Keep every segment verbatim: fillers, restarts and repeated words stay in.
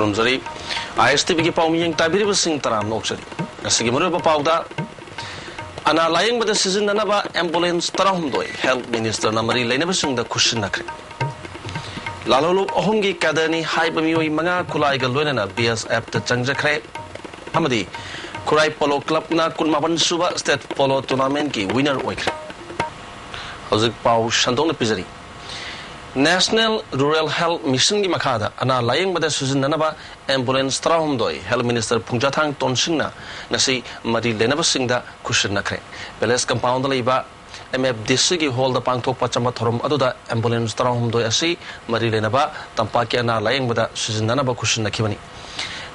ꯈꯨꯔꯨꯝꯖꯔꯤ꯫ ꯑꯥꯏ ꯑꯦꯁ T ꯚꯤꯒꯤ ꯄꯥꯎꯃꯤꯌꯦꯡ ꯇꯥꯕꯤꯔꯤꯕꯁꯤꯡ ꯇꯔꯥꯝꯅ ꯑꯣꯛꯆꯔꯤ꯫ ꯉꯁꯤꯒꯤ ꯃꯔꯨꯑꯣꯏꯕ ꯄꯥꯎꯗ, ꯑꯅꯥ ꯂꯥꯌꯦꯡꯕꯗ ꯁꯤꯖꯤꯟꯅꯅꯕ ambulance ꯇꯔꯥꯍꯨꯝꯗꯣꯏ health minister ꯅ ꯃꯔꯤ ꯂꯩꯅꯕꯁꯤꯡꯗ ꯈꯨꯠꯁꯤꯟꯅꯈ꯭ꯔꯦ꯫ ꯂꯥꯜꯍꯧꯂꯨꯞ ꯑꯍꯨꯝꯒꯤ cadre ꯅꯤ ꯍꯥꯏꯕ ꯃꯤꯑꯣꯏ ꯃꯉꯥ ꯈꯨꯠꯂꯥꯏꯒ ꯂꯣꯏꯅꯅ B S F ꯇ ꯆꯪꯖꯈ꯭ꯔꯦ꯫ ꯑꯃꯗꯤ ꯈꯨꯔꯥꯏ Polo Club ꯅ ꯀꯨꯟꯃꯥꯄꯟ ꯁꯨꯕ state polo tournament ꯀꯤ winner ꯑꯣꯏꯈ꯭ꯔꯦ꯫ ꯍꯧꯖꯤꯛ ꯄꯥꯎ ꯁꯟꯗꯣꯛꯅ ꯄꯤꯖꯔꯤ꯫ National Rural Health Mission ꯒꯤ ꯃꯈꯥꯗ ꯑꯅꯥ ꯂꯥꯌꯦꯡꯕꯗ ꯁꯤꯖꯤꯟꯅꯅꯕ ambulance ꯇꯔꯥꯍꯨꯝꯗꯣꯏ health minister ꯄꯨꯡꯖꯥꯊꯥꯡ ꯇꯣꯟꯁꯤꯡꯅ ꯉꯁꯤ ꯃꯔꯤ ꯂꯩꯅꯕꯁꯤꯡꯗ ꯈꯨꯠꯁꯤꯟꯅꯈ꯭ꯔꯦ꯫ Palace compound ꯗ ꯂꯩꯕ M F D C ꯒꯤ hall ꯗ ꯄꯥꯡꯊꯣꯛꯄ ꯆꯝꯕ ꯊꯧꯔꯝ ꯑꯗꯨꯗ ambulance ꯇꯔꯥꯍꯨꯝꯗꯣꯏ ꯑꯁꯤ ꯃꯔꯤ ꯂꯩꯅꯕ ꯇꯝꯄꯥꯛꯀꯤ ꯑꯅꯥ ꯂꯥꯌꯦꯡꯕꯗ ꯁꯤꯖꯤꯟꯅꯅꯕ ꯈꯨꯠꯁꯤꯟꯅꯈꯤꯕꯅꯤ꯫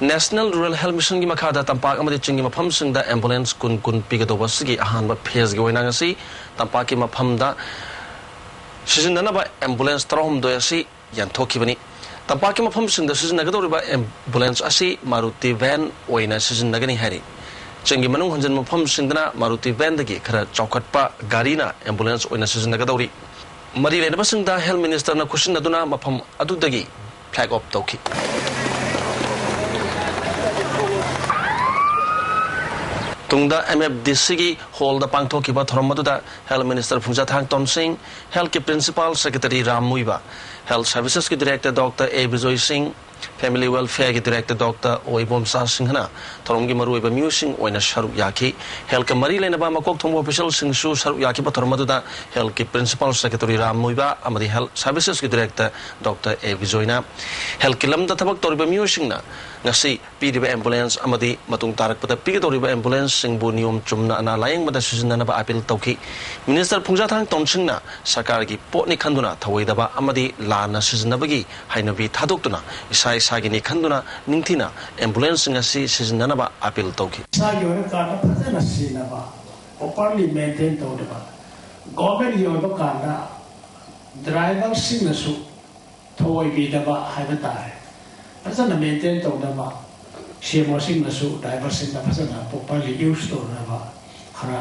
National Rural Health Mission ꯒꯤ ꯃꯈꯥꯗ ꯇꯝꯄꯥꯛ ꯑꯃꯗꯤ ꯆꯤꯡꯒꯤ ꯃꯐꯝꯁꯤꯡꯗ ambulance ꯀꯨꯟ ꯀꯨꯟ ꯄꯤꯒꯗꯧꯕ ꯑꯁꯤꯒꯤ ꯑꯍꯥꯟꯕ phase ꯀꯤ ꯑꯣꯏꯅ ꯉꯁꯤ ꯇꯝꯄꯥꯛꯀꯤ ꯃꯐꯝꯗ ꯁꯤꯖꯤꯟꯅꯅꯕ ambulance ꯇꯔꯥꯍꯨꯝꯗꯣꯏ ꯑꯁꯤ ꯌꯦꯟꯊꯣꯛꯈꯤꯕꯅꯤ꯫ ꯇꯝꯄꯥꯛꯀꯤ ꯃꯐꯝꯁꯤꯡꯗ ꯁꯤꯖꯤꯟꯅꯒꯗꯧꯔꯤꯕ ambulance ꯑꯁꯤ Maruti van ꯑꯣꯏꯅ ꯁꯤꯖꯤꯟꯅꯒꯅꯤ ꯍꯥꯏꯔꯤ꯫ ꯆꯤꯡꯒꯤ ꯃꯅꯨꯡ ꯍꯟꯖꯤꯟꯕ ꯃꯐꯝꯁꯤꯡꯗꯅ Maruti van ꯗꯒꯤ ꯈꯔ ꯆꯥꯎꯈꯠꯄ ꯒꯥꯔꯤꯅ ambulance ꯑꯣꯏꯅ ꯁꯤꯖꯤꯟꯅꯒꯗꯧꯔꯤ꯫ ꯃꯔꯤ ꯂꯩꯅꯕꯁꯤꯡꯗ health minister ꯅ ꯈꯨꯠꯁꯤꯟꯅꯗꯨꯅ ꯃꯐꯝ ꯑꯗꯨꯗꯒꯤ flag off ꯇꯧꯈꯤ꯫ ꯇꯨꯡꯗ M F D C ꯒꯤ hall ꯗ ꯄꯥꯡꯊꯣꯛꯈꯤꯕ ꯊꯧꯔꯝ ꯑꯗꯨꯗ health minister ꯄꯨꯡꯖꯥꯊꯥꯡ ꯇꯣꯟꯁꯤꯡ, health ꯀꯤ principal secretary Ram ꯃꯨꯏꯕ, health services ꯀꯤ director Doctor A ꯕꯤꯖꯣꯏ ꯁꯤꯡ, family welfare ꯒꯤ director Doctor ꯑꯣ ꯏꯕꯣꯝꯆꯥ ꯁꯤꯡꯍꯅ ꯊꯧꯔꯝꯒꯤ ꯃꯔꯨꯑꯣꯏꯕ ꯃꯤꯑꯣꯏꯁꯤꯡ ꯑꯣꯏꯅ ꯁꯔꯨꯛ ꯌꯥꯈꯤ꯫ Health ꯀ ꯃꯔꯤ ꯂꯩꯅꯕ ꯃꯀꯣꯛ ꯊꯣꯡꯕ official ꯁꯤꯡꯁꯨ ꯁꯔꯨꯛ ꯌꯥꯈꯤꯕ ꯊꯧꯔꯝ ꯑꯗꯨꯗ health ꯀꯤ principal secretary ꯔꯥꯝ ꯃꯨꯏꯕ ꯑꯃꯗꯤ health services ꯀꯤ director Doctor ꯑꯦ ꯕꯤꯖꯣꯏꯅ health ꯀꯤ ꯂꯝꯗ ꯊꯕꯛ ꯇꯧꯔꯤꯕ ꯃꯤꯑꯣꯏꯁꯤꯡꯅ ꯉꯁꯤ ꯄꯤꯔꯤꯕ ambulance ꯑꯃꯗꯤ ꯃꯇꯨꯡ ꯇꯥꯔꯛꯄꯗ ꯄꯤꯒꯗꯧꯔꯤꯕ ambulance ꯁꯤꯡꯕꯨ ꯅꯤꯌꯣꯝ ꯆꯨꯝꯅ ꯑꯅꯥ ꯂꯥꯌꯦꯡꯕꯗ ꯁꯤꯖꯤꯟꯅꯅꯕ appeal ꯇꯧꯈꯤ꯫ Minister ꯄꯨꯡꯖꯥꯊꯥꯡ ꯇꯣꯟꯁꯤꯡꯅ ꯁꯔꯀꯥꯔꯒꯤ ꯄꯣꯠꯅꯤ ꯈꯟꯗꯨꯅ ꯊꯧꯑꯣꯏꯗꯕ ꯑꯃꯗꯤ ꯂꯥꯟꯅ ꯁꯤꯖꯤꯟꯅꯕꯒꯤ ꯍꯩꯅꯕꯤ ꯊꯥꯗꯣꯛꯇꯨꯅ ꯏꯁꯥ ꯏꯁꯥꯒꯤꯅꯤ ꯈꯟꯗꯨꯅ ꯅꯤꯡꯊꯤꯅ ambulance ꯁꯤꯡ ꯑꯁꯤ ꯁꯤꯖꯤꯟꯅꯅꯕ appeal ꯇꯧꯈꯤ꯫ ꯏꯁꯥꯒꯤ ꯑꯣꯏꯔꯀꯥꯟꯗ ꯐꯖꯅ ꯁꯤꯖꯤꯟꯅꯕ, properly maintain ꯇꯧꯗꯕ, government ꯀꯤ ꯑꯣꯏꯕ ꯀꯥꯟꯗ driver ꯁꯤꯡꯅꯁꯨ ꯊꯧꯑꯣꯏꯕꯤꯗꯕ ꯍꯥꯏꯕ ꯇꯥꯔꯦ꯫ ꯐꯖꯅ maintain ꯇꯧꯅꯕ, C M O ꯁꯤꯡꯅꯁꯨ driver ꯁꯤꯡꯗ ꯐꯖꯅ properly use ꯇꯧꯅꯕ ꯈꯔ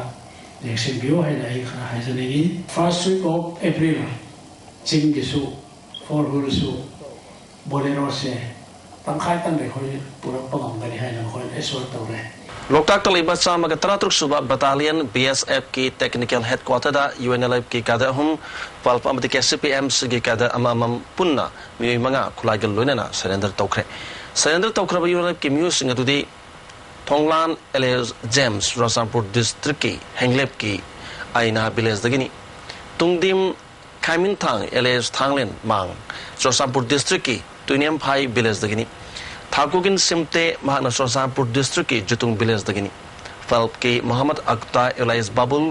ꯌꯦꯡꯁꯤꯟꯕꯤꯌꯨ ꯍꯥꯏꯅ ꯑꯩ ꯈꯔ ꯍꯥꯏꯖꯅꯤꯡꯉꯤ꯫ First week of April ꯆꯤꯡꯒꯤꯁꯨ four wheel ꯁꯨ Bolero ꯁꯦ ꯇꯪꯈꯥꯏ ꯇꯪꯗ ꯑꯩꯈꯣꯏ ꯄꯨꯔꯛꯄ ꯉꯝꯒꯅꯤ ꯍꯥꯏꯅ ꯃꯈꯣꯏꯗ ꯑꯦꯁꯣꯔ ꯇꯧꯔꯦ꯫ ꯂꯣꯛꯇꯥꯛꯇ ꯂꯩꯕ ꯆꯥꯝꯃꯒ ꯇꯔꯥ ꯇꯔꯨꯛ ꯁꯨꯕ ꯕꯇꯥꯂꯤꯌꯟ ꯕꯤ ꯑꯦꯁ ꯑꯦꯐꯀꯤ ꯇꯦꯛꯅꯤꯀꯦꯜ ꯍꯦꯗꯀ꯭ꯋꯥꯇꯔꯗ ꯌꯨ ꯑꯦꯟ ꯑꯦꯜ ꯑꯦꯐꯀꯤ ꯀꯥꯗꯔ ꯑꯍꯨꯝ, ꯐꯜꯞ ꯑꯃꯗꯤ ꯀꯦ ꯁꯤ ꯄꯤ ꯑꯦꯝ ꯁꯤꯒꯤ ꯀꯥꯗꯔ ꯑꯃꯃꯝ ꯄꯨꯟꯅ ꯃꯤꯑꯣꯏ ꯃꯉꯥ ꯈꯨꯠꯂꯥꯏꯒ ꯂꯣꯏꯅꯅ ꯁꯔꯦꯟꯗꯔ ꯇꯧꯈ꯭ꯔꯦ꯫ ꯁꯔꯦꯟꯗꯔ ꯇꯧꯈ꯭ꯔꯕ ꯌꯨ ꯑꯦꯟ ꯑꯦꯜ ꯑꯦꯐꯀꯤ ꯃꯤꯑꯣꯏꯁꯤꯡ ꯑꯗꯨꯗꯤ ꯊꯣꯡꯂꯥꯟ ꯑꯦꯂꯦꯁ ꯖꯦꯝꯁ, ꯆꯨꯔꯆꯥꯟꯄꯨꯔ ꯗꯤꯁꯇ꯭ꯔꯤꯛꯀꯤ ꯍꯦꯡꯂꯦꯞꯀꯤ ꯑꯥꯏꯅꯥ ꯚꯤꯂꯦꯖꯇꯒꯤꯅꯤ꯫ ꯇꯨꯡꯗꯤꯝ ꯈꯥꯏꯃꯤꯟꯊꯥꯡ ꯑꯦꯂꯦꯁ ꯊꯥꯡꯂꯦꯟ ꯃꯥꯡ, ꯆꯨꯔꯆꯥꯟꯄꯨꯔ ꯗꯤꯁꯇ꯭ꯔꯤꯛꯀꯤ ꯇꯨꯏꯅꯦꯝꯐꯥꯏ ꯚꯤꯂꯦꯖꯇꯒꯤꯅꯤ꯫ ꯊꯥꯀꯨꯒꯤꯟ ꯁꯤꯝꯇꯦ, ꯃꯍꯥꯛꯅ ꯆꯨꯔꯆꯥꯟꯄꯨꯔ ꯗꯤꯁꯇ꯭ꯔꯤꯛꯀꯤ ꯖꯨꯇꯨꯡ ꯚꯤꯂꯦꯖꯇꯒꯤꯅꯤ꯫ ꯐꯜꯞꯀꯤ ꯃꯣꯍꯝꯃꯗ ꯑꯛꯇꯥ ꯑꯦꯂꯥꯏꯁ ꯕꯥꯕꯨꯜ,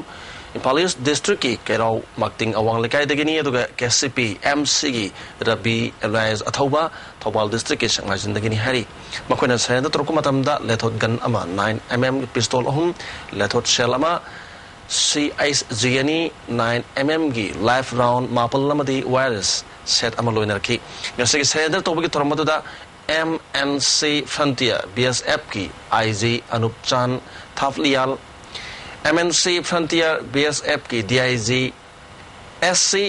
ꯏꯝꯐꯥꯜ ꯏꯁ ꯗꯤꯁꯇ꯭ꯔꯤꯛꯀꯤ ꯀꯩꯔꯥꯎ ꯃꯥꯛꯇꯤꯡ ꯑꯋꯥꯡ ꯂꯩꯀꯥꯏꯗꯒꯤꯅꯤ, ꯑꯗꯨꯒ ꯀꯦ ꯁꯤ ꯄꯤ ꯑꯦꯝ ꯁꯤꯒꯤ ꯔꯕꯤ ꯑꯦꯂꯥꯏꯁ ꯑꯊꯧꯕ, ꯊꯧꯕꯥꯜ ꯗꯤꯁꯇ꯭ꯔꯤꯛꯀꯤ ꯁꯦꯛꯃꯥꯏꯖꯤꯟꯗꯒꯤꯅꯤ ꯍꯥꯏꯔꯤ꯫ ꯃꯈꯣꯏꯅ ꯁꯔꯦꯟꯗꯔ ꯇꯧꯔꯛꯄ ꯃꯇꯝꯗ ꯂꯦꯊꯣꯠ ꯒꯟ ꯑꯃ, ꯅꯥꯏꯟ ꯑꯦꯝ ꯑꯦꯝ ꯄꯤꯁꯇꯣꯜ ꯑꯍꯨꯝ, ꯂꯦꯊꯣꯠ ꯁꯦꯜ ꯑꯃ, ꯁꯤ ꯑꯩꯆ ꯖꯤ ꯑꯅꯤ, ꯅꯥꯏꯟ ꯑꯦꯝ ꯑꯦꯝꯒꯤ ꯂꯥꯏꯐ ꯔꯥꯎꯟ ꯃꯥꯄꯜ ꯑꯃꯗꯤ ꯋꯥꯌꯔꯂꯦꯁ ꯁꯦꯠ ꯑꯃ ꯂꯣꯏꯅꯔꯛꯈꯤ꯫ ꯉꯁꯤꯒꯤ ꯁꯔꯦꯟꯗꯔ ꯇꯧꯕꯒꯤ ꯊꯧꯔꯝ ꯑꯗꯨꯗ M N C frontier B S ꯑꯦꯐꯀꯤ I G Anup Chand Thapliyal, M N C frontier B S ꯑꯦꯐꯀꯤ D I G S C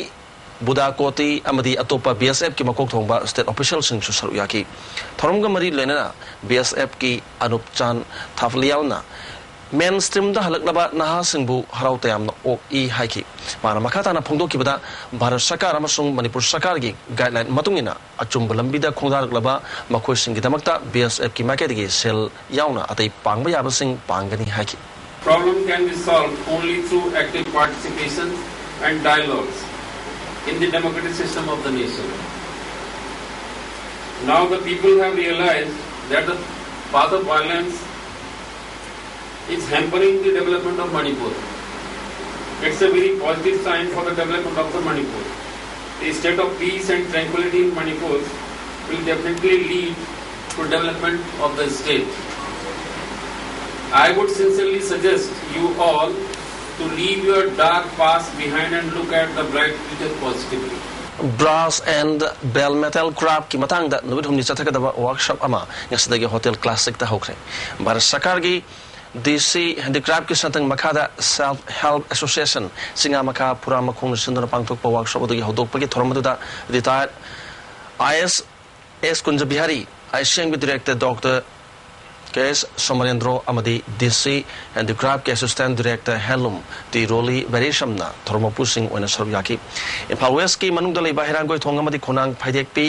Budakoti ꯑꯃꯗꯤ ꯑꯇꯣꯞꯄ ꯕꯤ ꯑꯦꯁ ꯑꯦꯐꯀꯤ ꯃꯀꯣꯛ ꯊꯣꯡꯕ ꯁ꯭ꯇꯦꯠ ꯑꯣꯐꯤꯁꯤꯌꯦꯜꯁꯤꯡꯁꯨ ꯁꯔꯨꯛ ꯌꯥꯈꯤ꯫ ꯊꯧꯔꯝꯒ ꯃꯔꯤ ꯂꯩꯅꯅ ꯕꯤ ꯑꯦꯁ ꯑꯦꯐꯀꯤ ꯑꯅꯨꯞ ꯆꯥꯟ ꯊꯥꯐꯂꯤꯌꯥꯜꯅ ꯃꯦꯟ ꯁ꯭ꯇ꯭ꯔꯤꯝꯗ ꯍꯜꯂꯛꯅꯕ ꯅꯍꯥꯁꯤꯡꯕꯨ ꯍꯔꯥꯎ ꯇꯌꯥꯝꯅ ꯑꯣꯛꯏ ꯍꯥꯏꯈꯤ꯫ ꯃꯥꯅ ꯃꯈꯥ ꯇꯥꯅ ꯐꯣꯡꯗꯣꯛꯈꯤꯕꯗ, ꯚꯥꯔꯠ ꯁꯔꯀꯥꯔ ꯑꯃꯁꯨꯡ ꯃꯅꯤꯄꯨꯔ ꯁꯔꯀꯥꯔꯒꯤ ꯒꯥꯏꯗꯂꯥꯏꯟ ꯃꯇꯨꯡ ꯏꯟꯅ ꯑꯆꯨꯝꯕ ꯂꯝꯕꯤꯗ ꯈꯣꯡꯗꯥꯔꯛꯂꯕ ꯃꯈꯣꯏꯁꯤꯡꯒꯤꯗꯃꯛꯇ ꯕꯤ ꯑꯦꯁ ꯑꯦꯐꯀꯤ ꯃꯥꯏꯀꯩꯗꯒꯤ ꯁꯦꯜ ꯌꯥꯎꯅ ꯑꯇꯩ ꯄꯥꯡꯕ ꯌꯥꯕꯁꯤꯡ ꯄꯥꯡꯒꯅꯤ ꯍꯥꯏꯈꯤ꯫ Problem can be solved only through active participation and dialogues in the democratic system of the nation. Now the people have realized that the path of violence is hampering the development of Manipur. It's a very positive sign for the development of the Manipur. A state of peace and tranquility in Manipur will definitely lead to development of the state. I would sincerely suggest you all to leave your dark past behind and look at the bright future positively. Brass and bell metal craftꯀꯤ ꯃꯇꯥꯡꯗ ꯅꯨꯃꯤꯠ ꯍꯨꯝꯅꯤ ꯆꯠꯊꯒꯗꯕ workshop ꯑꯃ ꯉꯁꯤꯗꯒꯤ hotel ꯀ꯭ꯂꯥꯁꯤꯛꯇ ꯍꯧꯈ꯭ꯔꯦ꯫ ꯚꯥꯔꯠ ꯁꯔꯀꯥꯔꯒꯤ ꯗꯤ ꯁꯤ ꯍꯦꯟꯗꯤꯀ꯭ꯔꯥꯐꯀꯤ ꯁꯛꯇꯪ ꯃꯈꯥꯗ ꯁꯦꯜꯐ ꯍꯦꯜꯞ ꯑꯦꯁꯣꯁꯤꯌꯦꯁꯟ ꯆꯤꯉꯥꯃꯈꯥ ꯐꯨꯔꯥꯃꯈꯣꯡꯅ ꯁꯤꯟꯗꯨꯅ ꯄꯥꯡꯊꯣꯛꯄ ꯋꯥꯔꯛꯁꯣꯞ ꯑꯗꯨꯒꯤ ꯍꯧꯗꯣꯛꯄꯒꯤ ꯊꯧꯔꯝ ꯑꯗꯨꯗ retire I S S Kunjabihari, I C ꯑꯦꯝꯒꯤ ꯗꯤꯔꯦꯛꯇꯔ ꯗꯣꯛꯇꯔ ꯀꯦ ꯑꯦꯁ ꯁꯣꯃꯔꯦꯟꯗ꯭ꯔꯣ ꯑꯃꯗꯤ ꯗꯤ ꯁꯤ ꯍꯦꯟꯗꯤꯀ꯭ꯔꯥꯐꯀꯤ ꯑꯦꯁꯤꯁꯇꯦꯟ ꯗꯤꯔꯦꯛꯇꯔ ꯍꯦꯟꯂꯨꯝ ꯇꯤ ꯔꯣꯂꯤ ꯕꯦꯔꯤꯁꯝꯅ ꯊꯧꯔꯝ ꯃꯄꯨꯁꯤꯡ ꯑꯣꯏꯅ ꯁꯔꯨꯛ ꯌꯥꯈꯤ꯫ ꯏꯝꯐꯥꯜ ꯋꯦꯁꯀꯤ ꯃꯅꯨꯡꯗ ꯂꯩꯕ ꯍꯩꯔꯥꯡꯒꯣꯏꯊꯣꯡ ꯑꯃꯗꯤ ꯈꯣꯡꯅꯥꯡ ꯐꯩꯗꯦꯛꯄꯤ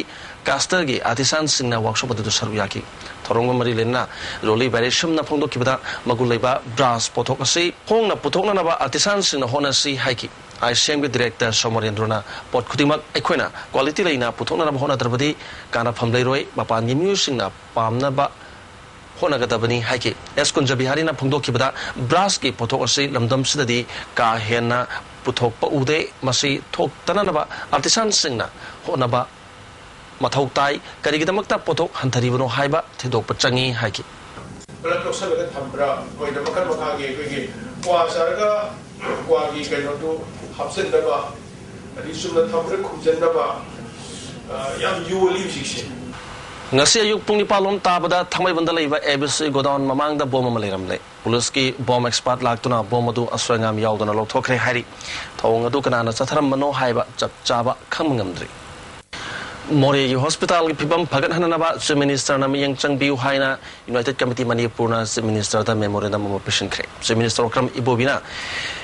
ꯀ꯭ꯂꯁꯇꯔꯒꯤ ꯑꯥꯔꯇꯤꯁꯥꯟꯁꯤꯡꯅ ꯋꯥꯛꯁꯣꯞ ꯑꯗꯨꯗ ꯁꯔꯨꯛ ꯌꯥꯈꯤ꯫ ꯊꯧꯔꯝꯒ ꯃꯔꯤ ꯂꯩꯅꯅ ꯔꯣꯂꯤ ꯕꯦꯔꯤꯁꯝꯅ ꯐꯣꯡꯗꯣꯛꯈꯤꯕꯗ, ꯃꯒꯨꯟ ꯂꯩꯕ ꯕ꯭ꯔꯥꯁ ꯄꯣꯠꯊꯣꯛ ꯑꯁꯤ ꯍꯣꯡꯅ ꯄꯨꯊꯣꯛꯅꯅꯕ ꯑꯥꯔꯇꯤꯁꯥꯟꯁꯤꯡꯅ ꯍꯣꯠꯅꯁꯤ ꯍꯥꯏꯈꯤ꯫ ꯑꯥꯏ ꯁꯤ ꯑꯦꯝꯒꯤ ꯗꯤꯔꯦꯛꯇꯔ ꯁꯣꯃꯔꯦꯟꯗ꯭ꯔꯣꯅ, "ꯄꯣꯠ ꯈꯨꯗꯤꯡꯃꯛ ꯑꯩꯈꯣꯏꯅ ꯀ꯭ꯋꯥꯂꯤꯇꯤ ꯂꯩꯅ ꯄꯨꯊꯣꯛꯅꯅꯕ ꯍꯣꯠꯅꯗ꯭ꯔꯕꯗꯤ ꯀꯥꯟꯅꯐꯝ ꯂꯩꯔꯣꯏ꯫ ꯃꯄꯥꯟꯒꯤ ꯃꯤꯑꯣꯏꯁꯤꯡꯅ ꯄꯥꯝꯅꯕ ꯍꯣꯠꯅꯒꯗꯕꯅꯤ" ꯍꯥꯏꯈꯤ꯫ ꯑꯦꯁ ꯀꯨꯟꯖꯕꯤꯍꯥꯔꯤꯅ ꯐꯣꯡꯗꯣꯛꯈꯤꯕꯗ, ꯕ꯭ꯔꯥꯁꯀꯤ ꯄꯣꯠꯊꯣꯛ ꯑꯁꯤ ꯂꯝꯗꯝꯁꯤꯗꯗꯤ ꯀꯥ ꯍꯦꯟꯅ ꯄꯨꯊꯣꯛꯄ ꯎꯗꯦ꯫ ꯃꯁꯤ ꯊꯣꯛꯇꯅꯅꯕ ꯑꯥꯔꯇꯤꯁꯥꯟꯁꯤꯡꯅ ꯍꯣꯠꯅꯕ ꯃꯊꯧ ꯇꯥꯏ꯫ ꯀꯔꯤꯒꯤꯗꯃꯛꯇ ꯄꯣꯠꯊꯣꯛ ꯍꯟꯊꯔꯤꯕꯅꯣ ꯍꯥꯏꯕ ꯊꯤꯗꯣꯛꯄ ꯆꯪꯏ ꯍꯥꯏꯈꯤ꯫ ꯄꯨꯂꯞ ꯂꯧꯁꯜꯂꯒ ꯊꯝꯕ꯭ꯔꯥ? ꯃꯣꯏꯗ ꯃꯈꯜ ꯃꯈꯥꯒꯤ ꯑꯩꯈꯣꯏꯒꯤ ꯀ꯭ꯋꯥ ꯆꯥꯔꯒ ꯀ꯭ꯋꯥꯒꯤ ꯀꯩꯅꯣꯗꯨ ꯍꯥꯞꯆꯤꯟꯅꯕ, ꯑꯗꯩ ꯆꯨꯝꯅ ꯊꯝꯕ꯭ꯔꯥ ꯈꯨꯝꯖꯤꯟꯅꯕ, ꯑ, ꯌꯥꯝ ꯌꯣꯜꯂꯤ ꯍꯧꯖꯤꯛꯁꯦ꯫ ꯉꯁꯤ ꯑꯌꯨꯛ ꯄꯨꯡ ꯅꯤꯄꯥꯟ ꯂꯣꯝ ꯇꯥꯕꯗ ꯊꯥꯡꯃꯩꯕꯟꯗ ꯂꯩꯕ ꯑꯦ ꯕꯤ ꯁꯤ ꯒꯣꯗꯥꯎꯟ ꯃꯃꯥꯡꯗ ꯕꯣꯝ ꯑꯃ ꯂꯩꯔꯝꯂꯦ꯫ ꯄꯨꯂꯤꯁꯀꯤ ꯕꯣꯝ ꯑꯦꯛꯁꯄꯥꯔꯠ ꯂꯥꯛꯇꯨꯅ ꯕꯣꯝ ꯑꯗꯨ ꯑꯁꯣꯏ ꯑꯉꯥꯝ ꯌꯥꯎꯗꯅ ꯂꯧꯊꯣꯛꯈ꯭ꯔꯦ ꯍꯥꯏꯔꯤ꯫ ꯊꯧꯑꯣꯡ ꯑꯗꯨ ꯀꯅꯥꯅ ꯆꯠꯊꯔꯝꯕꯅꯣ ꯍꯥꯏꯕ ꯆꯞ ꯆꯥꯕ ꯈꯪꯕ ꯉꯝꯗ꯭ꯔꯤ꯫ ꯃꯣꯔꯦꯒꯤ ꯍꯣꯁꯄꯤꯇꯥꯜꯒꯤ ꯐꯤꯕꯝ ꯐꯒꯠꯍꯟꯅꯅꯕ ꯆꯤꯐ ꯃꯤꯅꯤꯁꯇꯔꯅ ꯃꯤꯠꯌꯦꯡ ꯆꯪꯕꯤꯌꯨ ꯍꯥꯏꯅ ꯌꯨꯅꯥꯏꯇꯦꯗ ꯀꯃꯤꯇꯤ ꯃꯅꯤꯄꯨꯔꯅ ꯆꯤꯐ ꯃꯤꯅꯤꯁꯇꯔꯗ ꯃꯦꯃꯣꯔꯦꯟꯗꯝ ꯑꯃ ꯄꯤꯁꯤꯟꯈ꯭ꯔꯦ꯫ ꯆꯤꯐ ꯃꯤꯅꯤꯁꯇꯔ ꯋꯥꯀ꯭ꯔꯝ ꯏꯕꯣꯕꯤꯅ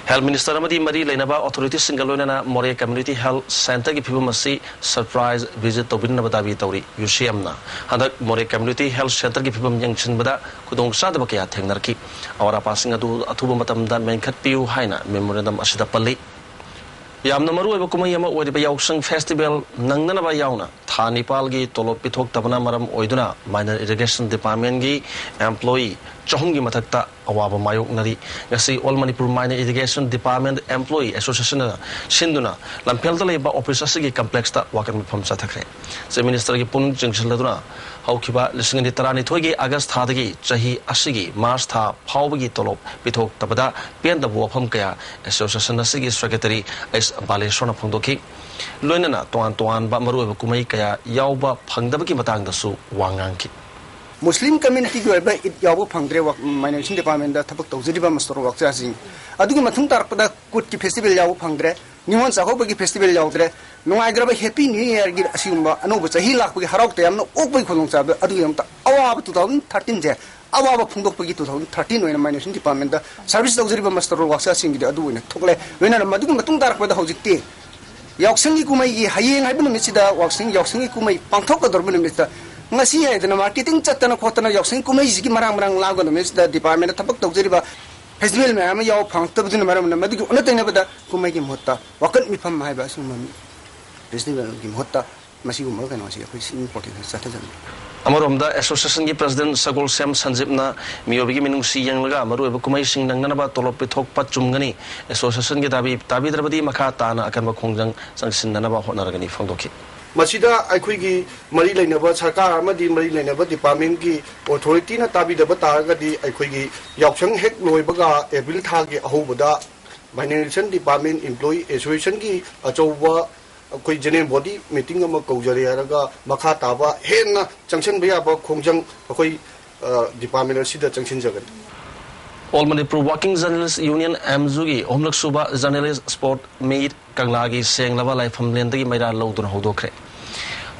ꯍꯦꯜꯊ ꯃꯤꯅꯤꯁꯇꯔ ꯑꯃꯗꯤ ꯃꯔꯤ ꯂꯩꯅꯕ ꯑꯣꯊꯣꯔꯤꯇꯤꯁꯤꯡꯒ ꯂꯣꯏꯅꯅ ꯃꯣꯔꯦ ꯀꯝꯃ꯭ꯌꯨꯅꯤꯇꯤ ꯍꯦꯜꯊ ꯁꯦꯟꯇꯔꯒꯤ ꯐꯤꯕꯝ ꯑꯁꯤ ꯁꯔꯄ꯭ꯔꯥꯏꯖ ꯚꯤꯖꯤꯠ ꯇꯧꯕꯤꯅꯅꯕ ꯗꯥꯕꯤ ꯇꯧꯔꯤ꯫ ꯌꯨ ꯁꯤ ꯑꯦꯝꯅ ꯍꯟꯗꯛ ꯃꯣꯔꯦ ꯀꯝꯃ꯭ꯌꯨꯅꯤꯇꯤ ꯍꯦꯜꯊ ꯁꯦꯟꯇꯔꯒꯤ ꯐꯤꯕꯝ ꯌꯦꯡꯁꯤꯟꯕꯗ ꯈꯨꯗꯣꯡꯆꯥꯗꯕ ꯀꯌꯥ ꯊꯦꯡꯅꯔꯛꯈꯤ꯫ ꯑꯋꯥꯠ ꯑꯄꯥꯁꯤꯡ ꯑꯗꯨ ꯑꯊꯨꯕ ꯃꯇꯝꯗ ꯃꯦꯟꯈꯠꯄꯤꯌꯨ ꯍꯥꯏꯅ ꯃꯦꯃꯣꯔꯦꯟꯗꯝ ꯑꯁꯤꯗ ꯄꯜꯂꯤ꯫ ꯌꯥꯝꯅ ꯃꯔꯨꯑꯣꯏꯕ ꯀꯨꯝꯍꯩ ꯑꯃ ꯑꯣꯏꯔꯤꯕ ꯌꯥꯎꯁꯪ ꯐꯦꯁꯇꯤꯚꯦꯜ ꯅꯪꯅꯅꯕ ꯌꯥꯎꯅ ꯊꯥ ꯅꯤꯄꯥꯜꯒꯤ ꯇꯣꯂꯣꯞ ꯄꯤꯊꯣꯛꯇꯕꯅ ꯃꯔꯝ ꯑꯣꯏꯗꯨꯅ ꯃꯥꯏꯅꯔ ꯏꯔꯤꯒꯦꯁꯟ ꯗꯤꯄꯥꯔꯠꯃꯦꯟꯒꯤ ꯑꯦꯝꯄ꯭ꯂꯣꯌꯤ ꯆꯍꯨꯝꯒꯤ ꯃꯊꯛꯇ ꯑꯋꯥꯕ ꯃꯥꯌꯣꯛꯅꯔꯤ꯫ ꯉꯁꯤ all Manipur minor irrigation department employee ꯑꯦꯁꯣꯁꯤꯌꯦꯁꯟꯅ ꯁꯤꯟꯗꯨꯅ ꯂꯝꯐꯦꯜꯗ ꯂꯩꯕ ꯑꯣꯐꯤꯁ ꯑꯁꯤꯒꯤ ꯀꯝꯄ꯭ꯂꯦꯛꯁꯇ ꯋꯥꯀꯠ ꯃꯤꯐꯝ ꯆꯠꯊꯈ꯭ꯔꯦ꯫ ꯆꯤꯐ ꯃꯤꯅꯤꯁꯇꯔꯒꯤ ꯄꯨꯛꯅꯤꯡ ꯆꯤꯡꯁꯤꯜꯂꯗꯨꯅ ꯍꯧꯈꯤꯕ ꯂꯤꯁꯤꯡ ꯑꯅꯤ ꯇꯔꯥꯅꯤꯊꯣꯏꯒꯤ ꯑꯥꯒꯁ ꯊꯥꯗꯒꯤ ꯆꯍꯤ ꯑꯁꯤꯒꯤ ꯃꯥꯔꯆ ꯊꯥ ꯐꯥꯎꯕꯒꯤ ꯇꯣꯂꯣꯞ ꯄꯤꯊꯣꯛꯇꯕꯗ ꯄꯦꯟꯗꯕ ꯋꯥꯐꯝ ꯀꯌꯥ ꯑꯦꯁꯣꯁꯤꯌꯦꯁꯟ ꯑꯁꯤꯒꯤ ꯁꯦꯀ꯭ꯔꯦꯇꯔꯤ ꯑꯩꯆ ꯕꯥꯂꯦꯁꯣꯔꯅ ꯐꯣꯡꯗꯣꯛꯈꯤ꯫ ꯂꯣꯏꯅꯅ ꯇꯣꯉꯥꯟ ꯇꯣꯉꯥꯟꯕ ꯃꯔꯨꯑꯣꯏꯕ ꯀꯨꯝꯍꯩ ꯀꯌꯥ ꯌꯥꯎꯕ ꯐꯪꯗꯕꯒꯤ ꯃꯇꯥꯡꯗꯁꯨ ꯋꯥ ꯉꯥꯡꯈꯤ꯫ ꯃꯨꯁꯂꯤꯝ ꯀꯝꯃ꯭ꯌꯨꯅꯤꯇꯤꯒꯤ ꯑꯣꯏꯕ ꯏꯗ ꯌꯥꯎꯕ ꯐꯪꯗ꯭ꯔꯦ꯫ ꯋꯥꯛ-, ꯃꯥꯏꯅꯔ ꯏꯔꯤꯒꯦꯁꯟ ꯗꯤꯄꯥꯔꯠꯃꯦꯟꯗ ꯊꯕꯛ ꯇꯧꯖꯔꯤꯕ ꯃꯁꯇꯔ ꯋꯥꯛꯆꯥꯁꯤꯡ꯫ ꯑꯗꯨꯒꯤ ꯃꯇꯨꯡ ꯇꯥꯔꯛꯄꯗ ꯀꯨꯠꯀꯤ ꯐꯦꯁꯇꯤꯚꯦꯜ ꯌꯥꯎꯕ ꯐꯪꯗ꯭ꯔꯦ꯫ ꯅꯤꯉꯣꯜ ꯆꯥꯛꯀꯧꯕꯒꯤ ꯐꯦꯁꯇꯤꯚꯦꯜ ꯌꯥꯎꯗ꯭ꯔꯦ, ꯅꯨꯡꯉꯥꯏꯈ꯭ꯔꯕ ꯍꯦꯄꯤ ꯅ꯭ꯌꯨ ꯏꯌꯔꯒꯤ ꯑꯁꯤꯒꯨꯝꯕ ꯑꯅꯧꯕ ꯆꯍꯤ ꯂꯥꯛꯄꯒꯤ ꯍꯔꯥꯎ ꯇꯌꯥꯝꯅ ꯑꯣꯛꯄꯒꯤ ꯈꯨꯗꯣꯡꯆꯥꯕ ꯑꯗꯨꯒꯤꯗꯃꯛꯇ ꯑꯋꯥꯕ ꯇꯨ ꯊꯥꯎꯖꯟ ꯊꯥꯔꯇꯤꯟꯁꯦ, ꯑꯋꯥꯕ ꯐꯣꯡꯗꯣꯛꯄꯒꯤ ꯇꯨ ꯊꯥꯎꯖꯟ ꯊꯥꯔꯇꯤꯟ ꯑꯣꯏꯅ ꯃꯥꯏꯅꯣꯔꯦꯁꯟ ꯗꯤꯄꯥꯔꯠꯃꯦꯟꯗ ꯁꯥꯔꯚꯤꯁ ꯇꯧꯖꯔꯤꯕ ꯃꯁꯇꯔ ꯔꯣꯜ ꯋꯥꯛꯆꯥꯁꯤꯡꯒꯤꯗꯤ ꯑꯗꯨ ꯑꯣꯏꯅ ꯊꯣꯛꯂꯦ꯫ ꯂꯣꯏꯅꯅ ꯃꯗꯨꯒꯤ ꯃꯇꯨꯡ ꯇꯥꯔꯛꯄꯗ ꯍꯧꯖꯤꯛꯇꯤ ꯌꯥꯎꯁꯪꯒꯤ ꯀꯨꯝꯍꯩꯒꯤ ꯍꯌꯦꯡ ꯍꯥꯏꯕ ꯅꯨꯃꯤꯠꯁꯤꯗ ꯌꯥꯎꯁꯪ, ꯌꯥꯎꯁꯪꯒꯤ ꯀꯨꯝꯍꯩ ꯄꯥꯡꯊꯣꯛꯀꯗꯧꯔꯤꯕ ꯅꯨꯃꯤꯠꯁꯤꯗ ꯉꯁꯤ ꯍꯥꯏꯗꯅ ꯃꯥꯔꯀꯦꯇꯤꯡ ꯆꯠꯇꯅ ꯈꯣꯠꯇꯅ ꯌꯥꯎꯁꯪ ꯀꯨꯝꯍꯩꯁꯤꯒꯤ ꯃꯔꯥꯡ ꯃꯔꯥꯡ ꯂꯥꯡꯕ ꯅꯨꯃꯤꯠꯁꯤꯗ ꯗꯤꯄꯥꯔꯠꯃꯦꯟꯗ ꯊꯕꯛ ꯇꯧꯖꯔꯤꯕ ꯐꯦꯁꯇꯤꯚꯦꯜ ꯃꯌꯥꯝ ꯑꯃ ꯌꯥꯎꯕ ꯐꯪꯉꯛꯇꯕꯗꯨꯅ ꯃꯔꯝ ꯑꯣꯏꯅ ꯃꯗꯨꯒꯤ ꯑꯣꯟꯅ ꯇꯩꯅꯕꯗ ꯀꯨꯝꯍꯩꯒꯤ ꯃꯍꯨꯠꯇ ꯋꯥꯀꯠ ꯃꯤꯐꯝ ꯍꯥꯏꯕ ꯑꯁꯤꯒꯨꯝꯕ ꯐꯦꯁꯇꯤꯚꯦꯜꯒꯤ ꯃꯍꯨꯠꯇ ꯃꯁꯤꯒꯨꯝꯕ ꯀꯩꯅꯣꯁꯤ ꯑꯩꯈꯣꯏ ꯁꯤ ꯏꯝꯄꯣꯔꯇꯦꯟꯁ ꯆꯠꯊꯖꯅꯤꯡꯉꯤ꯫ ꯑꯃꯔꯣꯝꯗ ꯑꯦꯁꯣꯁꯤꯌꯦꯁꯟꯒꯤ ꯄ꯭ꯔꯁꯤꯗꯦꯟꯠ ꯁꯒꯣꯜꯁꯦꯝ ꯁꯟꯖꯤꯞꯅ ꯃꯤꯑꯣꯏꯕꯒꯤ ꯃꯤꯅꯨꯡꯁꯤ ꯌꯦꯡꯂꯒ ꯃꯔꯨꯑꯣꯏꯕ ꯀꯨꯝꯍꯩꯁꯤꯡ ꯅꯪꯅꯅꯕ ꯇꯣꯂꯣꯞ ꯄꯤꯊꯣꯛꯄ ꯆꯨꯝꯒꯅꯤ, ꯑꯦꯁꯣꯁꯤꯌꯦꯁꯟꯒꯤ ꯗꯥꯕꯤ ꯇꯥꯕꯤꯗ꯭ꯔꯕꯗꯤ ꯃꯈꯥ ꯇꯥꯅ ꯑꯀꯟꯕ ꯈꯣꯡꯖꯪ ꯆꯪꯁꯤꯟꯅꯅꯕ ꯍꯣꯠꯅꯔꯒꯅꯤ ꯐꯣꯡꯗꯣꯛꯈꯤ꯫ ꯃꯁꯤꯗ ꯑꯩꯈꯣꯏꯒꯤ ꯃꯔꯤ ꯂꯩꯅꯕ ꯁꯔꯀꯥꯔ ꯑꯃꯗꯤ ꯃꯔꯤ ꯂꯩꯅꯕ ꯗꯤꯄꯥꯔꯠꯃꯦꯟꯒꯤ ꯑꯣꯊꯣꯔꯤꯇꯤꯅ ꯇꯥꯕꯤꯗꯕ ꯇꯥꯔꯒꯗꯤ ꯑꯩꯈꯣꯏꯒꯤ ꯌꯥꯎꯁꯪ ꯍꯦꯛ ꯂꯣꯏꯕꯒ ꯑꯦꯄ꯭ꯔꯤꯜ ꯊꯥꯒꯤ ꯑꯍꯧꯕꯗ ꯃꯥꯏꯅꯣꯔꯦꯁꯟ ꯗꯤꯄꯥꯔꯠꯃꯦꯟ ꯏꯝꯄ꯭ꯂꯣꯌꯤ ꯑꯦꯁꯣꯁꯤꯌꯦꯁꯟꯒꯤ ꯑꯆꯧꯕ ꯑꯩꯈꯣꯏ ꯖꯦꯅꯔꯦꯜ ꯕꯣꯗꯤ ꯃꯤꯇꯤꯡ ꯑꯃ ꯀꯧꯖꯔꯦ ꯍꯥꯏꯔꯒ ꯃꯈꯥ ꯇꯥꯕ ꯍꯦꯟꯅ ꯆꯪꯁꯤꯟꯕ ꯌꯥꯕ ꯈꯣꯡꯖꯪ ꯑꯩꯈꯣꯏ, ꯑ, ꯗꯤꯄꯥꯔꯠꯃꯦꯟ ꯑꯁꯤꯗ ꯆꯪꯁꯤꯟꯖꯒꯅꯤ꯫ All Manipur Working Journalist Union, ꯑꯦꯝꯖꯨꯒꯤ ꯑꯍꯨꯝꯂꯛ ꯁꯨꯕ ꯖꯔꯅꯦꯂꯤꯁ ꯁ꯭ꯄꯣꯔꯠ ꯃꯤꯠ ꯀꯪꯂꯥꯒꯤ ꯁꯦꯡꯂꯕ ꯂꯥꯏꯐꯝꯂꯦꯟꯗꯒꯤ ꯃꯩꯔꯥ ꯂꯧꯗꯨꯅ ꯍꯧꯗꯣꯛꯈ꯭ꯔꯦ꯫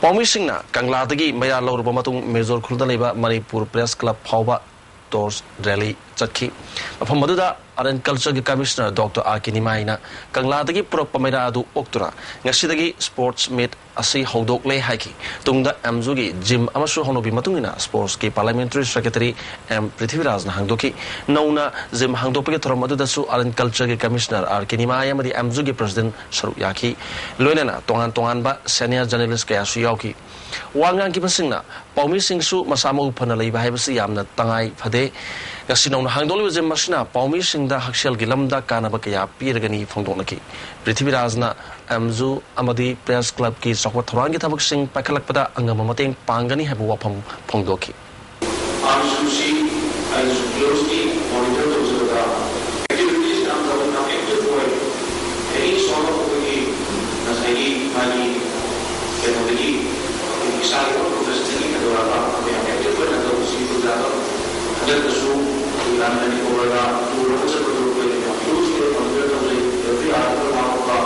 ꯄꯥꯎꯃꯤꯁꯤꯡꯅ ꯀꯪꯂꯥꯗꯒꯤ ꯃꯩꯔꯥ ꯂꯧꯔꯕ ꯃꯇꯨꯡ ꯃꯦꯖꯣꯔ ꯈꯨꯜꯗ ꯂꯩꯕ ꯃꯅꯤꯄꯨꯔ ꯄ꯭ꯔꯦꯁ ꯀ꯭ꯂꯕ ꯐꯥꯎꯕ ꯇꯣꯔꯆ ꯔꯦꯂꯤ ꯆꯠꯈꯤ꯫ ꯃꯐꯝ ꯑꯗꯨꯗ ꯑꯥꯔꯠ ꯑꯦꯟ ꯀꯜꯆꯔꯒꯤ ꯀꯃꯤꯁꯅꯔ ꯗꯣꯛꯇꯔ ꯑꯥꯔ ꯀꯦ ꯅꯤꯃꯥꯏꯅ ꯀꯪꯂꯥꯗꯒꯤ ꯄꯨꯔꯛꯄ ꯃꯩꯔꯥ ꯑꯗꯨ ꯑꯣꯛꯇꯨꯅ ꯉꯁꯤꯗꯒꯤ ꯁ꯭ꯄꯣꯔꯠꯁ ꯃꯤꯠ ꯑꯁꯤ ꯍꯧꯗꯣꯛꯂꯦ ꯍꯥꯏꯈꯤ꯫ ꯇꯨꯡꯗ ꯑꯦꯝꯖꯨꯒꯤ ꯖꯤꯝ ꯑꯃꯁꯨ ꯍꯧꯅꯕꯤ ꯃꯇꯨꯡ ꯏꯟꯅ ꯁ꯭ꯄꯣꯔꯠꯁꯀꯤ ꯄꯥꯔꯂꯤꯌꯥꯃꯦꯟꯇꯔꯤ ꯁꯦꯀ꯭ꯔꯦꯇꯔꯤ ꯑꯦꯝ ꯄ꯭ꯔꯤꯊꯤꯕꯤꯔꯥꯖꯅ ꯍꯥꯡꯗꯣꯛꯈꯤ꯫ ꯅꯧꯅ ꯖꯤꯝ ꯍꯥꯡꯗꯣꯛꯄꯒꯤ ꯊꯧꯔꯝ ꯑꯗꯨꯗꯁꯨ ꯑꯥꯔꯠ ꯑꯦꯟ ꯀꯜꯆꯔꯒꯤ ꯀꯃꯤꯁꯅꯔ ꯑꯥꯔ ꯀꯦ ꯅꯤꯃꯥꯏ ꯑꯃꯗꯤ ꯑꯦꯝꯖꯨꯒꯤ ꯄ꯭ꯔꯁꯤꯗꯦꯟꯠ ꯁꯔꯨꯛ ꯌꯥꯈꯤ꯫ ꯂꯣꯏꯅꯅ ꯇꯣꯉꯥꯟ ꯇꯣꯉꯥꯟꯕ ꯁꯦꯅꯤꯌꯔ ꯖꯔꯅꯦꯂꯤꯁ ꯀꯌꯥꯁꯨ ꯌꯥꯎꯈꯤ꯫ ꯋꯥ ꯉꯥꯡꯈꯤꯕꯁꯤꯡꯅ ꯄꯥꯎꯃꯤꯁꯤꯡꯁꯨ ꯃꯁꯥ ꯃꯎ ꯐꯅ ꯂꯩꯕ ꯍꯥꯏꯕꯁꯤ ꯌꯥꯝꯅ ꯇꯉꯥꯏ ꯐꯗꯦ꯫ ꯉꯁꯤ ꯅꯧꯅ ꯍꯥꯡꯗꯣꯛꯂꯤꯕ ꯖꯤꯝ ꯑꯁꯤꯅ ꯄꯥꯎꯃꯤꯁꯤꯡꯗ ꯍꯛꯁꯦꯜꯒꯤ ꯂꯝꯗ ꯀꯥꯟꯅꯕ ꯀꯌꯥ ꯄꯤꯔꯒꯅꯤ ꯐꯣꯡꯗꯣꯛꯅꯈꯤ꯫ ꯄ꯭ꯔꯤꯊꯤꯕꯤꯔꯥꯖꯅ ꯑꯦꯝꯖꯨ ꯑꯃꯗꯤ ꯄ꯭ꯔꯦꯁ ꯀ꯭ꯂꯕꯀꯤ ꯆꯥꯎꯈꯠ ꯊꯧꯔꯥꯡꯒꯤ ꯊꯕꯛꯁꯤꯡ ꯄꯥꯏꯈꯠꯂꯛꯄꯗ ꯑꯉꯝꯕ ꯃꯇꯦꯡ ꯄꯥꯡꯒꯅꯤ ꯍꯥꯏꯕ ꯋꯥꯐꯝ ꯐꯣꯡꯗꯣꯛꯈꯤ꯫ ꯑꯥꯔꯠꯁꯀꯨꯝꯁꯤ ꯑꯩꯁꯨ closely monitor ꯇꯧꯖꯕꯗ activities ꯌꯥꯝ ꯇꯧꯏ, ꯌꯥꯝ active ꯑꯣꯏ꯫ Any sort of ꯑꯩꯈꯣꯏꯒꯤ ꯉꯁꯥꯏꯒꯤ ꯃꯥꯒꯤ ꯀꯩꯅꯣꯗꯒꯤ ꯏꯁꯥꯒꯤ own professionꯗꯒꯤ ꯍꯦꯟꯗꯣꯔꯛꯑꯒ ꯌꯥꯝ active ꯑꯣꯏꯅ ꯇꯧꯕꯁꯤ ꯑꯣꯖꯥꯗꯣ ꯍꯟꯗꯛꯇꯁꯨ ꯑꯩꯈꯣꯏ ꯔꯥꯝ ꯃꯅꯤꯄꯨꯔꯗ tour ꯑꯃ ꯆꯠꯄꯗꯣ ꯑꯩꯈꯣꯏ ꯌꯥꯝ closely monitor ꯇꯧꯖꯩ꯫ Every hour ꯃꯥ ꯃꯄꯥ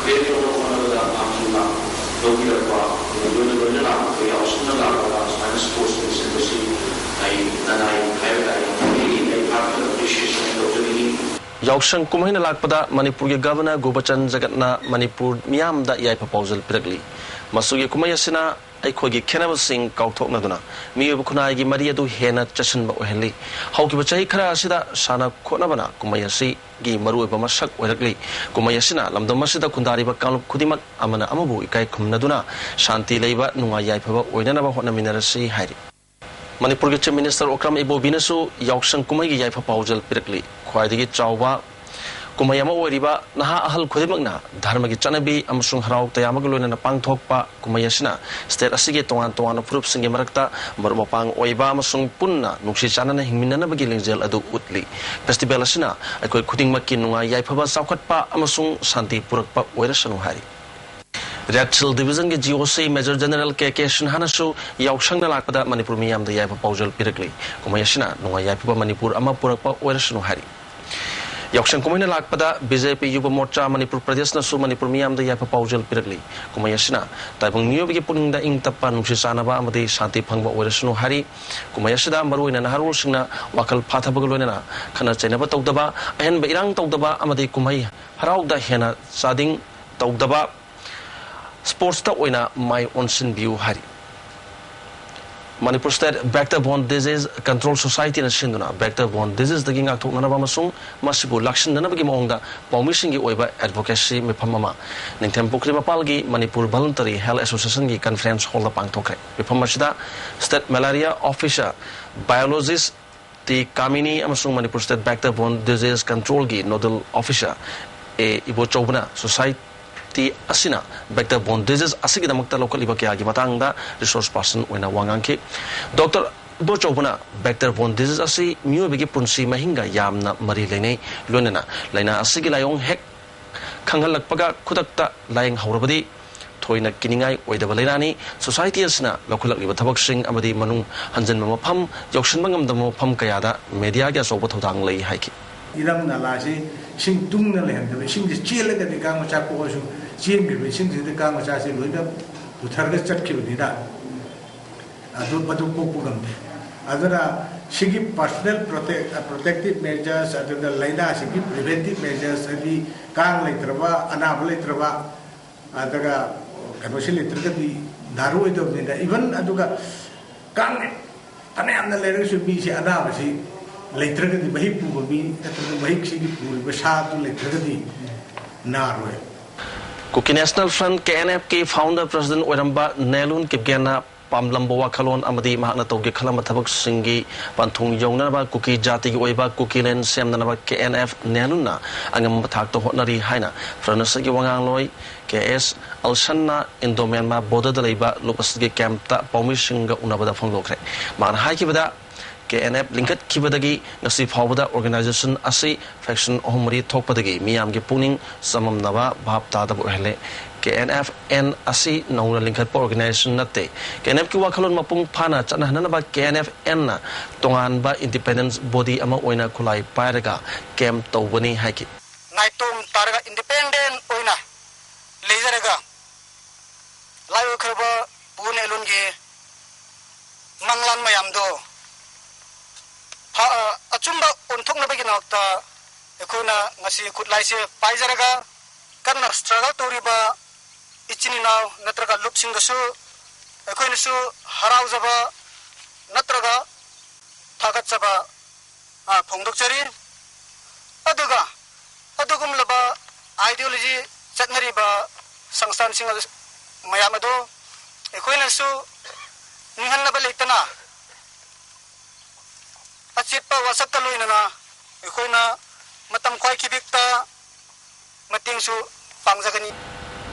ꯂꯦꯞꯇꯅ ꯍꯣꯠꯅꯕꯗ ꯄꯥꯡꯒꯜ ꯂꯧꯕꯤꯔꯛꯄ, ꯂꯣꯏꯅ ꯂꯣꯏꯅꯅ ꯑꯩꯈꯣꯏ ꯌꯥꯎꯁꯪꯅ ꯂꯥꯛꯄꯗ ꯁꯨꯃꯥꯏꯅ ꯁ꯭ꯄꯣꯔꯠꯁ ꯃꯤꯠꯁꯤꯟꯕꯁꯤ ꯑꯩ ꯅꯅꯥꯏ ꯍꯥꯏꯕ ꯇꯥꯔꯦ, ꯑꯩ ꯍꯥꯔꯠꯐꯦꯜ ꯑꯦꯄ꯭ꯔꯤꯁꯤꯌꯦꯁꯟ ꯇꯧꯖꯅꯤꯡꯏ꯫ ꯌꯥꯎꯁꯪ ꯀꯨꯝꯍꯩꯅ ꯂꯥꯛꯄꯗ ꯃꯅꯤꯄꯨꯔꯒꯤ ꯒꯚꯔꯅꯔ ꯒꯨꯕꯆꯟ ꯖꯒꯠꯅ ꯃꯅꯤꯄꯨꯔ ꯃꯤꯌꯥꯝꯗ ꯌꯥꯏꯐ ꯄꯥꯎꯖꯦꯜ ꯄꯤꯔꯛꯂꯤ꯫ ꯃꯁꯤꯒꯤ ꯀꯨꯝꯍꯩ ꯑꯁꯤꯅ ꯑꯩꯈꯣꯏꯒꯤ ꯈꯦꯠꯅꯕꯁꯤꯡ ꯀꯥꯎꯊꯣꯛꯅꯗꯨꯅ ꯃꯤꯑꯣꯏꯕ ꯈꯨꯟꯅꯥꯏꯒꯤ ꯃꯔꯤ ꯑꯗꯨ ꯍꯦꯟꯅ ꯆꯦꯠꯁꯤꯟꯕ ꯑꯣꯏꯍꯜꯂꯤ꯫ ꯍꯧꯈꯤꯕ ꯆꯍꯤ ꯈꯔ ꯑꯁꯤꯗ ꯁꯥꯟꯅ ꯈꯣꯠꯅꯕꯅ ꯀꯨꯝꯍꯩ ꯑꯁꯤꯒꯤ ꯃꯔꯨꯑꯣꯏꯕ ꯃꯁꯛ ꯑꯣꯏꯔꯛꯂꯤ꯫ ꯀꯨꯝꯍꯩ ꯑꯁꯤꯅ ꯂꯝꯗꯝ ꯑꯁꯤꯗ ꯈꯨꯟꯗꯥꯔꯤꯕ ꯀꯥꯡꯂꯨꯞ ꯈꯨꯗꯤꯡꯃꯛ ꯑꯃꯅ ꯑꯃꯕꯨ ꯏꯀꯥꯏ ꯈꯨꯝꯅꯗꯨꯅ ꯁꯥꯟꯇꯤ ꯂꯩꯕ, ꯅꯨꯡꯉꯥꯏ ꯌꯥꯏꯐꯕ ꯑꯣꯏꯅꯅꯕ ꯍꯣꯠꯅꯃꯤꯟꯅꯔꯁꯤ ꯍꯥꯏꯔꯤ꯫ ꯃꯅꯤꯄꯨꯔꯒꯤ Chief Minister ꯑꯣꯀ꯭ꯔꯝ ꯏꯕꯣꯕꯤꯅꯁꯨ ꯌꯥꯎꯁꯪ ꯀꯨꯝꯍꯩꯒꯤ ꯌꯥꯏꯐ ꯄꯥꯎꯖꯦꯜ ꯄꯤꯔꯛꯂꯤ꯫ ꯈ꯭ꯋꯥꯏꯗꯒꯤ ꯆꯥꯎꯕ ꯀꯨꯝꯍꯩ ꯑꯃ ꯑꯣꯏꯔꯤꯕ ꯅꯍꯥ ꯑꯍꯜ ꯈꯨꯗꯤꯡꯃꯛꯅ ꯙꯔꯃꯒꯤ ꯆꯠꯅꯕꯤ ꯑꯃꯁꯨꯡ ꯍꯔꯥꯎ ꯇꯌꯥꯝꯕꯒ ꯂꯣꯏꯅꯅ ꯄꯥꯡꯊꯣꯛꯄ ꯀꯨꯝꯍꯩ ꯑꯁꯤꯅ state ꯑꯁꯤꯒꯤ ꯇꯣꯉꯥꯟ ꯇꯣꯉꯥꯟꯕ ꯐꯨꯔꯨꯞꯁꯤꯡꯒꯤ ꯃꯔꯛꯇ ꯃꯔꯨꯞ ꯃꯄꯥꯡ ꯑꯣꯏꯕ ꯑꯃꯁꯨꯡ ꯄꯨꯟꯅ ꯅꯨꯡꯁꯤ ꯆꯥꯟꯅꯅ ꯍꯤꯡꯃꯤꯟꯅꯅꯕꯒꯤ ꯂꯤꯡꯖꯦꯜ ꯑꯗꯨ ꯎꯠꯂꯤ꯫ Festival ꯑꯁꯤꯅ ꯑꯩꯈꯣꯏ ꯈꯨꯗꯤꯡꯃꯛꯀꯤ ꯅꯨꯡꯉꯥꯏ ꯌꯥꯏꯐꯕ, ꯆꯥꯎꯈꯠꯄ ꯑꯃꯁꯨꯡ ꯁꯥꯟꯇꯤ ꯄꯨꯔꯛꯄ ꯑꯣꯏꯔꯁꯅꯨ ꯍꯥꯏꯔꯤ꯫ Red Hill Division ꯒꯤ G O C Major General K K ꯁꯤꯟꯍꯥꯅꯁꯨ ꯌꯥꯎꯁꯪꯅ ꯂꯥꯛꯄꯗ ꯃꯅꯤꯄꯨꯔ ꯃꯤꯌꯥꯝꯗ ꯌꯥꯏꯐ ꯄꯥꯎꯖꯦꯜ ꯄꯤꯔꯛꯂꯤ꯫ ꯀꯨꯝꯍꯩ ꯑꯁꯤꯅ ꯅꯨꯡꯉꯥꯏ ꯌꯥꯏꯐꯕ ꯃꯅꯤꯄꯨꯔ ꯑꯃ ꯄꯨꯔꯛꯄ ꯑꯣꯏꯔꯁꯅꯨ ꯍꯥꯏꯔꯤ꯫ ꯌꯥꯎꯁꯪ ꯀꯨꯝꯍꯩꯅ ꯂꯥꯛꯄꯗ B J P ꯌꯨꯕ ꯃꯣꯔꯆꯥ Manipur ꯄ꯭ꯔꯗꯦꯁꯅꯁꯨ Manipur ꯃꯤꯌꯥꯝꯗ ꯌꯥꯏꯐ ꯄꯥꯎꯖꯦꯜ ꯄꯤꯔꯛꯂꯤ꯫ ꯀꯨꯝꯍꯩ ꯑꯁꯤꯅ ꯇꯥꯏꯕꯪ ꯃꯤꯑꯣꯏꯕꯒꯤ ꯄꯨꯛꯅꯤꯡꯗ ꯏꯪ ꯇꯞꯄ, ꯅꯨꯡꯁꯤ ꯆꯥꯟꯅꯕ ꯑꯃꯗꯤ ꯁꯥꯟꯇꯤ ꯐꯪꯕ ꯑꯣꯏꯔꯁꯅꯨ ꯍꯥꯏꯔꯤ꯫ ꯀꯨꯝꯍꯩ ꯑꯁꯤꯗ ꯃꯔꯨꯑꯣꯏꯅ ꯅꯍꯥꯔꯣꯜꯁꯤꯡꯅ ꯋꯥꯈꯜ ꯐꯥꯊꯕꯒ ꯂꯣꯏꯅꯅ ꯈꯠꯅ ꯆꯩꯅꯕ ꯇꯧꯗꯕ, ꯑꯍꯦꯟꯕ ꯏꯔꯥꯡ ꯇꯧꯗꯕ ꯑꯃꯗꯤ ꯀꯨꯝꯍꯩ ꯍꯔꯥꯎꯗ ꯍꯦꯟꯅ ꯆꯥꯗꯤꯡ ꯇꯧꯗꯕ, sports ꯇ ꯑꯣꯏꯅ ꯃꯥꯏ ꯑꯣꯟꯁꯤꯟꯕꯤꯌꯨ ꯍꯥꯏꯔꯤ꯫ Manipur State Vector Borne Disease Control Society ꯅ ꯁꯤꯟꯗꯨꯅ vector borne disease ꯗꯒꯤ ꯉꯥꯛꯊꯣꯛꯅꯅꯕ ꯑꯃꯁꯨꯡ ꯃꯁꯤꯕꯨ ꯂꯥꯛꯁꯤꯟꯗꯅꯕꯒꯤ ꯃꯑꯣꯡꯗ ꯄꯥꯎꯃꯤꯁꯤꯡꯒꯤ ꯑꯣꯏꯕ advocacy ꯃꯤꯐꯝ ꯑꯃ ꯅꯤꯡꯊꯦꯝ ꯄꯨꯈ꯭ꯔꯤ ꯃꯄꯥꯜꯒꯤ Manipur Voluntary Health Association ꯒꯤ conference hall ꯗ ꯄꯥꯡꯊꯣꯛꯈ꯭ꯔꯦ꯫ ꯃꯤꯐꯝ ꯑꯁꯤꯗ State Malaria Officer Biologist T Kamini ꯑꯃꯁꯨꯡ Manipur State Vector Borne Disease Control ꯒꯤ Nodal Officer ꯑꯦ ꯏꯕꯣꯆꯧꯕꯅ society ꯑꯁꯤꯅ vector borne disease ꯑꯁꯤꯒꯤꯗꯃꯛꯇ ꯂꯧꯈꯠꯂꯤꯕ ꯀꯌꯥꯒꯤ ꯃꯇꯥꯡꯗ resource person ꯑꯣꯏꯅ ꯋꯥ ꯉꯥꯡꯈꯤ꯫ Doctor ꯏꯕꯣꯆꯧꯕꯅ vector borne disease ꯑꯁꯤ ꯃꯤꯑꯣꯏꯕꯒꯤ ꯄꯨꯟꯁꯤ ꯃꯍꯤꯡꯒ ꯌꯥꯝꯅ ꯃꯔꯤ ꯂꯩꯅꯩ, ꯂꯣꯏꯅꯅ ꯂꯥꯏꯅꯥ ꯑꯁꯤꯒꯤ ꯂꯥꯏꯑꯣꯡ ꯍꯦꯛ ꯈꯪꯍꯜꯂꯛꯄꯒ ꯈꯨꯗꯛꯇ ꯂꯥꯌꯦꯡꯍꯧꯔꯕꯗꯤ ꯊꯣꯏꯅ ꯀꯤꯅꯤꯡꯉꯥꯏ ꯑꯣꯏꯗꯕ ꯂꯥꯏꯅꯥꯅꯤ꯫ Society ꯑꯁꯤꯅ ꯂꯧꯈꯠꯂꯛꯂꯤꯕ ꯊꯕꯛꯁꯤꯡ ꯑꯃꯗꯤ ꯃꯅꯨꯡ ꯍꯟꯖꯤꯟꯕ ꯃꯐꯝ, ꯌꯧꯁꯤꯟꯕ ꯉꯝꯗꯕ ꯃꯐꯝ ꯀꯌꯥꯗ media ꯒꯤ ꯑꯆꯧꯕ ꯊꯧꯗꯥꯡ ꯂꯩ ꯍꯥꯏꯈꯤ꯫ ꯏꯔꯝ ꯅꯂꯥꯁꯤ ꯏꯁꯤꯡ ꯇꯨꯡꯅ ꯂꯩꯍꯟꯗꯕ, ꯏꯁꯤꯡꯁꯦ ꯆꯦꯜꯂꯒꯗꯤ ꯀꯥꯡ ꯃꯆꯥ ꯄꯣꯛꯑꯁꯨ, ꯆꯦꯟꯈ꯭ꯔꯤꯕ ꯏꯁꯤꯡꯁꯤꯗ ꯀꯥꯡ ꯃꯆꯥꯁꯤ ꯂꯣꯏꯅ ꯄꯨꯊꯔꯒ ꯆꯠꯈꯤꯕꯅꯤꯅ, ꯑꯗꯨ ꯃꯗꯨ ꯀꯣꯛꯄ ꯉꯝꯗꯦ꯫ ꯑꯗꯨꯅ ꯁꯤꯒꯤ personal protect protective measures, ꯑꯗꯨꯒ ꯂꯥꯏꯅꯥꯁꯤꯒꯤ preventive measures, ꯍꯥꯏꯗꯤ ꯀꯥꯡ ꯂꯩꯇ꯭ꯔꯕ, ꯑꯅꯥꯕ ꯂꯩꯇ꯭ꯔꯕ, ꯑꯗꯨꯒ ꯀꯩꯅꯣꯁꯤ ꯂꯩꯇ꯭ꯔꯒꯗꯤ ꯅꯥꯔꯣꯏꯗꯕꯅꯤꯅ, even ꯑꯗꯨꯒ ꯀꯥꯡ ꯐꯅꯌꯥꯝꯅ ꯂꯩꯔꯒꯁꯨ ꯃꯤꯁꯦ, ꯑꯅꯥꯕꯁꯤ ꯂꯩꯇ꯭ꯔꯒꯗꯤ, ꯃꯍꯤꯛ ꯄꯨꯕ ꯃꯤ ꯅꯠꯇ꯭ꯔꯒ ꯃꯍꯤꯛꯁꯤꯒꯤ ꯄꯨꯔꯤꯕ ꯁꯥꯗꯨ ꯂꯩꯇ꯭ꯔꯒꯗꯤ ꯅꯥꯔꯣꯏ꯫ Kuki National Front, K N F ꯀꯤ founder president ꯑꯣꯏꯔꯝꯕ ꯅꯦꯂꯨꯟ ꯀꯤꯞꯒꯦꯟꯅ ꯄꯥꯝꯂꯝꯕ ꯋꯥꯈꯜꯂꯣꯟ ꯑꯃꯗꯤ ꯃꯍꯥꯛꯅ ꯇꯧꯒꯦ ꯈꯜꯂꯝꯕ ꯊꯕꯛꯁꯤꯡꯒꯤ ꯄꯟꯊꯨꯡ ꯌꯧꯅꯅꯕ ꯀꯨꯀꯤ ꯖꯥꯇꯤꯒꯤ ꯑꯣꯏꯕ ꯀꯨꯀꯤꯂꯦꯟ ꯁꯦꯝꯅꯅꯕ K N F ꯅꯦꯂꯨꯟꯅ ꯑꯉꯝꯕ ꯊꯥꯛꯇ ꯍꯣꯠꯅꯔꯤ ꯍꯥꯏꯅ ꯐ꯭ꯔꯟ ꯑꯁꯤꯒꯤ ꯋꯥꯉꯥꯡꯂꯣꯏ ꯀꯦ ꯑꯦꯁ ꯑꯜꯁꯟꯅ ꯏꯟꯗꯣ ꯃ꯭ꯌꯥꯟꯃꯥꯔ ꯕꯣꯔꯗꯔꯗ ꯂꯩꯕ ꯂꯨꯞ ꯑꯁꯤꯒꯤ ꯀꯦꯝꯞꯇ ꯄꯥꯎꯃꯤꯁꯤꯡꯒ ꯎꯅꯕꯗ ꯐꯣꯡꯗꯣꯛꯈ꯭ꯔꯦ꯫ ꯃꯍꯥꯛꯅ ꯍꯥꯏꯈꯤꯕꯗ, K N F ꯂꯤꯡꯈꯠꯈꯤꯕꯗꯒꯤ ꯉꯁꯤ ꯐꯥꯎꯕꯗ organization ꯑꯁꯤ faction ꯑꯍꯨꯝ ꯃꯔꯤ ꯊꯣꯛꯄꯗꯒꯤ ꯃꯤꯌꯥꯝꯒꯤ ꯄꯨꯛꯅꯤꯡ ꯆꯃꯝꯅꯕ, ꯚꯥꯞ ꯇꯥꯗꯕ ꯑꯣꯏꯍꯜꯂꯦ꯫ K N F N ꯑꯁꯤ ꯅꯧꯅ ꯂꯤꯡꯈꯠꯄ organization ꯅꯠꯇꯦ꯫ K N F ꯀꯤ ꯋꯥꯈꯜꯂꯣꯟ ꯃꯄꯨꯡ ꯐꯥꯅ ꯆꯠꯅꯍꯟꯅꯕ K N F N ꯅ ꯇꯣꯉꯥꯟꯕ independence body ꯑꯃ ꯑꯣꯏꯅ ꯈꯨꯠꯂꯥꯏ ꯄꯥꯏꯔꯒ ꯀꯦꯝꯞ ꯇꯧꯕꯅꯤ ꯍꯥꯏꯈꯤ꯫ ꯅꯥꯏꯇꯣꯝ ꯇꯥꯔꯒ independent ꯑꯣꯏꯅ ꯂꯩꯖꯔꯒ ꯂꯥꯏꯑꯣꯏꯈ꯭ꯔꯕ ꯄꯨ ꯅꯦꯂꯨꯟꯒꯤ ꯃꯪꯂꯥꯟ ꯃꯌꯥꯝꯗꯣ ꯐ-, ꯑ, ꯑꯆꯨꯝꯕ ꯑꯣꯟꯊꯣꯛꯅꯕꯒꯤꯗꯃꯛꯇ ꯑꯩꯈꯣꯏꯅ ꯉꯁꯤ ꯈꯨꯠꯂꯥꯏꯁꯦ ꯄꯥꯏꯖꯔꯒ ꯀꯟꯅ struggle ꯇꯧꯔꯤꯕ ꯏꯆꯤꯟ ꯏꯅꯥꯎ ꯅꯠꯇ꯭ꯔꯒ ꯂꯨꯞꯁꯤꯡꯗꯁꯨ ꯑꯩꯈꯣꯏꯅꯁꯨ ꯍꯔꯥꯎꯖꯕ ꯅꯠꯇ꯭ꯔꯒ ꯊꯥꯒꯠꯆꯕ, ꯑ, ꯐꯣꯡꯗꯣꯛꯆꯔꯤ꯫ ꯑꯗꯨꯒ ꯑꯗꯨꯒꯨꯝꯂꯕ ideology ꯆꯠꯅꯔꯤꯕ ꯁꯪꯁꯊꯥꯟꯁꯤꯡ ꯑꯗꯨ, ꯃꯌꯥꯝ ꯑꯗꯨ ꯑꯩꯈꯣꯏꯅꯁꯨ ꯅꯤꯡꯍꯟꯅꯕ ꯂꯩꯇꯅ ꯑꯆꯦꯠꯄ ꯋꯥꯁꯛꯀ ꯂꯣꯏꯅꯅ ꯑꯩꯈꯣꯏꯅ ꯃꯇꯝ ꯈ꯭ꯋꯥꯏꯈꯤꯕꯤꯛꯇ ꯃꯇꯦꯡꯁꯨ ꯄꯥꯡꯖꯒꯅꯤ꯫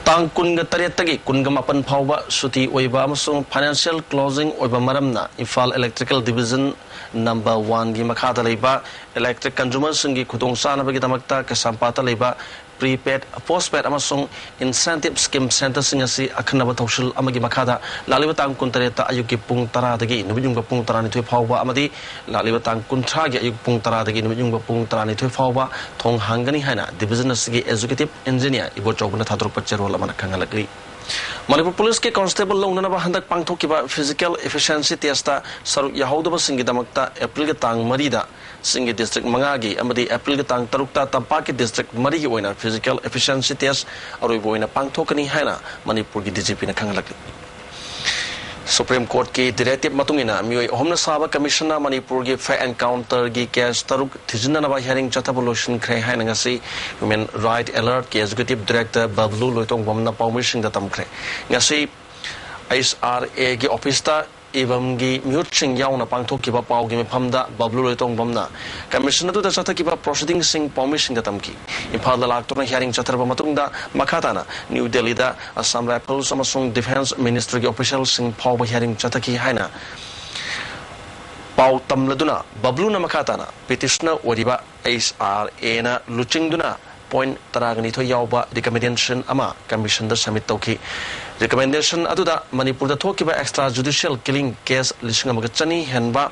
ꯇꯥꯡ ꯀꯨꯟꯒ ꯇꯔꯦꯠꯇꯒꯤ ꯀꯨꯟꯒ ꯃꯥꯄꯟ ꯐꯥꯎꯕ ꯁꯨꯇꯤ ꯑꯣꯏꯕ ꯑꯃꯁꯨꯡ financial closing ꯑꯣꯏꯕ ꯃꯔꯝꯅ ꯏꯝꯐꯥꯜ Electrical Division ꯅꯝꯕꯔ ꯋꯥꯟꯒꯤ ꯃꯈꯥꯗ ꯂꯩꯕ ꯏꯂꯦꯛꯇ꯭ꯔꯤꯛ ꯀꯟꯖꯨꯃꯔꯁꯤꯡꯒꯤ ꯈꯨꯗꯣꯡꯆꯥꯅꯕꯒꯤꯗꯃꯛꯇ ꯀꯩꯁꯥꯝꯄꯥꯠꯇ ꯂꯩꯕ ꯄ꯭ꯔꯤꯄꯦꯗ, ꯄꯣꯁꯄꯦꯗ ꯑꯃꯁꯨꯡ ꯏꯟꯁꯦꯟꯇꯤꯚ ꯁ꯭ꯀꯤꯝ ꯁꯦꯟꯇꯔꯁꯤꯡ ꯑꯁꯤ ꯑꯈꯟꯅꯕ ꯊꯧꯁꯤꯜ ꯑꯃꯒꯤ ꯃꯈꯥꯗ ꯂꯥꯛꯂꯤꯕ ꯇꯥꯡ ꯀꯨꯟꯇꯔꯦꯠꯇ ꯑꯌꯨꯛꯀꯤ ꯄꯨꯡ ꯇꯔꯥꯗꯒꯤ ꯅꯨꯃꯤꯠꯌꯨꯡꯕ ꯄꯨꯡ ꯇꯔꯥꯅꯤꯊꯣꯏ ꯐꯥꯎꯕ ꯑꯃꯗꯤ ꯂꯥꯛꯂꯤꯕ ꯇꯥꯡ ꯀꯨꯟꯊ꯭ꯔꯥꯒꯤ ꯑꯌꯨꯛ ꯄꯨꯡ ꯇꯔꯥꯗꯒꯤ ꯅꯨꯃꯤꯠꯌꯨꯡꯕ ꯄꯨꯡ ꯇꯔꯥꯅꯤꯊꯣꯏ ꯐꯥꯎꯕ ꯊꯣꯡ ꯍꯥꯡꯒꯅꯤ ꯍꯥꯏꯅ ꯗꯤꯚꯤꯖꯟ ꯑꯁꯤꯒꯤ ꯑꯦꯛꯖꯤꯀ꯭ꯌꯨꯇꯤꯚ ꯏꯟꯖꯤꯅꯤꯌꯔ ꯏꯕꯣꯆꯧꯕꯅ ꯊꯥꯗꯣꯔꯛꯄ ꯆꯦꯔꯣꯜ ꯑꯃꯅ ꯈꯪꯍꯜꯂꯛꯂꯤ꯫ ꯃꯅꯤꯄꯨꯔ ꯄꯨꯂꯤꯁꯀꯤ ꯀꯣꯟꯁꯇꯦꯕꯜ ꯂꯧꯅꯅꯕ ꯍꯟꯗꯛ ꯄꯥꯡꯊꯣꯛꯈꯤꯕ ꯐꯤꯖꯤꯀꯦꯜ ꯏꯐꯤꯁꯤꯌꯦꯟꯁꯤ ꯇꯦꯁꯇ ꯁꯔꯨꯛ ꯌꯥꯍꯧꯗꯕꯁꯤꯡꯒꯤꯗꯃꯛꯇ ꯑꯦꯄ꯭ꯔꯤꯜꯒꯤ ꯇꯥꯡ ꯃꯔꯤꯗ ꯆꯤꯡꯒꯤ ꯗꯤꯁꯇ꯭ꯔꯤꯛ ꯃꯉꯥꯒꯤ ꯑꯃꯗꯤ ꯑꯦꯄ꯭ꯔꯤꯜꯒꯤ ꯇꯥꯡ ꯇꯔꯨꯛꯇ ꯇꯝꯄꯥꯛꯀꯤ ꯗꯤꯁꯇ꯭ꯔꯤꯛ ꯃꯔꯤꯒꯤ ꯑꯣꯏꯅ ꯐꯤꯖꯤꯀꯦꯜ ꯏꯐꯤꯁꯤꯌꯦꯟꯁꯤ ꯇꯦꯁ ꯑꯔꯣꯏꯕ ꯑꯣꯏꯅ ꯄꯥꯡꯊꯣꯛꯀꯅꯤ ꯍꯥꯏꯅ ꯃꯅꯤꯄꯨꯔꯒꯤ ꯗꯤ ꯖꯤ ꯄꯤꯅ ꯈꯪꯍꯜꯂꯛꯂꯤ꯫ ꯁꯨꯄ꯭ꯔꯤꯝ ꯀꯣꯔꯠꯀꯤ ꯗꯤꯔꯦꯛꯇꯤꯚ ꯃꯇꯨꯡ ꯏꯟꯅ ꯃꯤꯑꯣꯏ ꯑꯍꯨꯝꯅ ꯁꯥꯕ ꯀꯃꯤꯁꯟꯅ ꯃꯅꯤꯄꯨꯔꯒꯤ ꯐꯦꯛ ꯑꯦꯟꯀꯥꯎꯟꯇꯔꯒꯤ ꯀꯦꯁ ꯇꯔꯨꯛ ꯊꯤꯖꯤꯟꯅꯅꯕ ꯍꯤꯌꯥꯔꯤꯡ ꯆꯠꯊꯕ ꯂꯣꯏꯁꯤꯟꯈ꯭ꯔꯦ ꯍꯥꯏꯅ ꯉꯁꯤ ꯍ꯭ꯌꯨꯃꯦꯟ ꯔꯥꯏꯠ ꯑꯦꯂꯔꯠꯀꯤ ꯑꯦꯛꯖꯤꯀ꯭ꯌꯨꯇꯤꯚ ꯗꯤꯔꯦꯛꯇꯔ ꯕꯕꯂꯨ ꯂꯣꯏꯇꯣꯡꯕꯝꯅ ꯄꯥꯎꯃꯤꯁꯤꯡꯗ ꯇꯝꯈ꯭ꯔꯦ꯫ ꯉꯁꯤ ꯑꯩꯆ ꯑꯥꯔ ꯑꯦꯒꯤ ꯑꯣꯐꯤꯁꯇ ꯏꯕꯝꯒꯤ ꯃꯤꯍꯨꯠꯁꯤꯡ ꯌꯥꯎꯅ ꯄꯥꯡꯊꯣꯛꯈꯤꯕ ꯄꯥꯎꯒꯤ ꯃꯤꯐꯝꯗ ꯕꯕꯂꯨ ꯂꯣꯏꯇꯣꯡꯕꯝꯅ ꯀꯃꯤꯁꯟ ꯑꯗꯨꯗ ꯆꯠꯊꯈꯤꯕ ꯄ꯭ꯔꯣꯁꯤꯗꯤꯡꯁꯤꯡ ꯄꯥꯎꯃꯤꯁꯤꯡꯗ ꯇꯝꯈꯤ꯫ ꯏꯝꯐꯥꯜꯗ ꯂꯥꯛꯇꯨꯅ ꯍꯤꯌꯥꯔꯤꯡ ꯆꯠꯊꯔꯕ ꯃꯇꯨꯡꯗ ꯃꯈꯥ ꯇꯥꯅ ꯅ꯭ꯌꯨ ꯗꯦꯜꯂꯤꯗ ꯑꯁꯥꯝ ꯔꯥꯏꯐꯜꯁ ꯑꯃꯁꯨꯡ ꯗꯤꯐꯦꯟꯁ ꯃꯤꯅꯤꯁꯇ꯭ꯔꯤꯒꯤ ꯑꯣꯐꯤꯁꯤꯌꯦꯜꯁꯤꯡ ꯐꯥꯎꯕ ꯍꯤꯌꯥꯔꯤꯡ ꯆꯠꯊꯈꯤ ꯍꯥꯏꯅ ꯄꯥꯎ ꯇꯝꯂꯗꯨꯅ ꯕꯕꯂꯨꯅ ꯃꯈꯥ ꯇꯥꯅ ꯄꯤꯇꯤꯁꯅꯔ ꯑꯣꯏꯔꯤꯕ ꯑꯩꯆ ꯑꯥꯔ ꯑꯦꯅ ꯂꯨꯆꯤꯡꯗꯨꯅ ꯄꯣꯏꯟꯠ ꯇꯔꯥꯒ ꯅꯤꯊꯣꯏ ꯌꯥꯎꯕ ꯔꯤꯀꯃꯦꯟꯗꯦꯁꯟ ꯑꯃ ꯀꯃꯤꯁꯟꯗ ꯁꯕꯃꯤꯠ ꯇꯧꯈꯤ꯫ ꯔꯤꯀꯃꯦꯟꯗꯦꯁꯟ ꯑꯗꯨꯗ ꯃꯅꯤꯄꯨꯔꯗ ꯊꯣꯛꯈꯤꯕ ꯑꯦꯛꯁꯇ꯭ꯔꯥ ꯖꯨꯗꯤꯁꯤꯌꯦꯜ ꯀꯤꯂꯤꯡ ꯀꯦꯁ ꯂꯤꯁꯤꯡ ꯑꯃꯒ ꯆꯅꯤ ꯍꯦꯟꯕ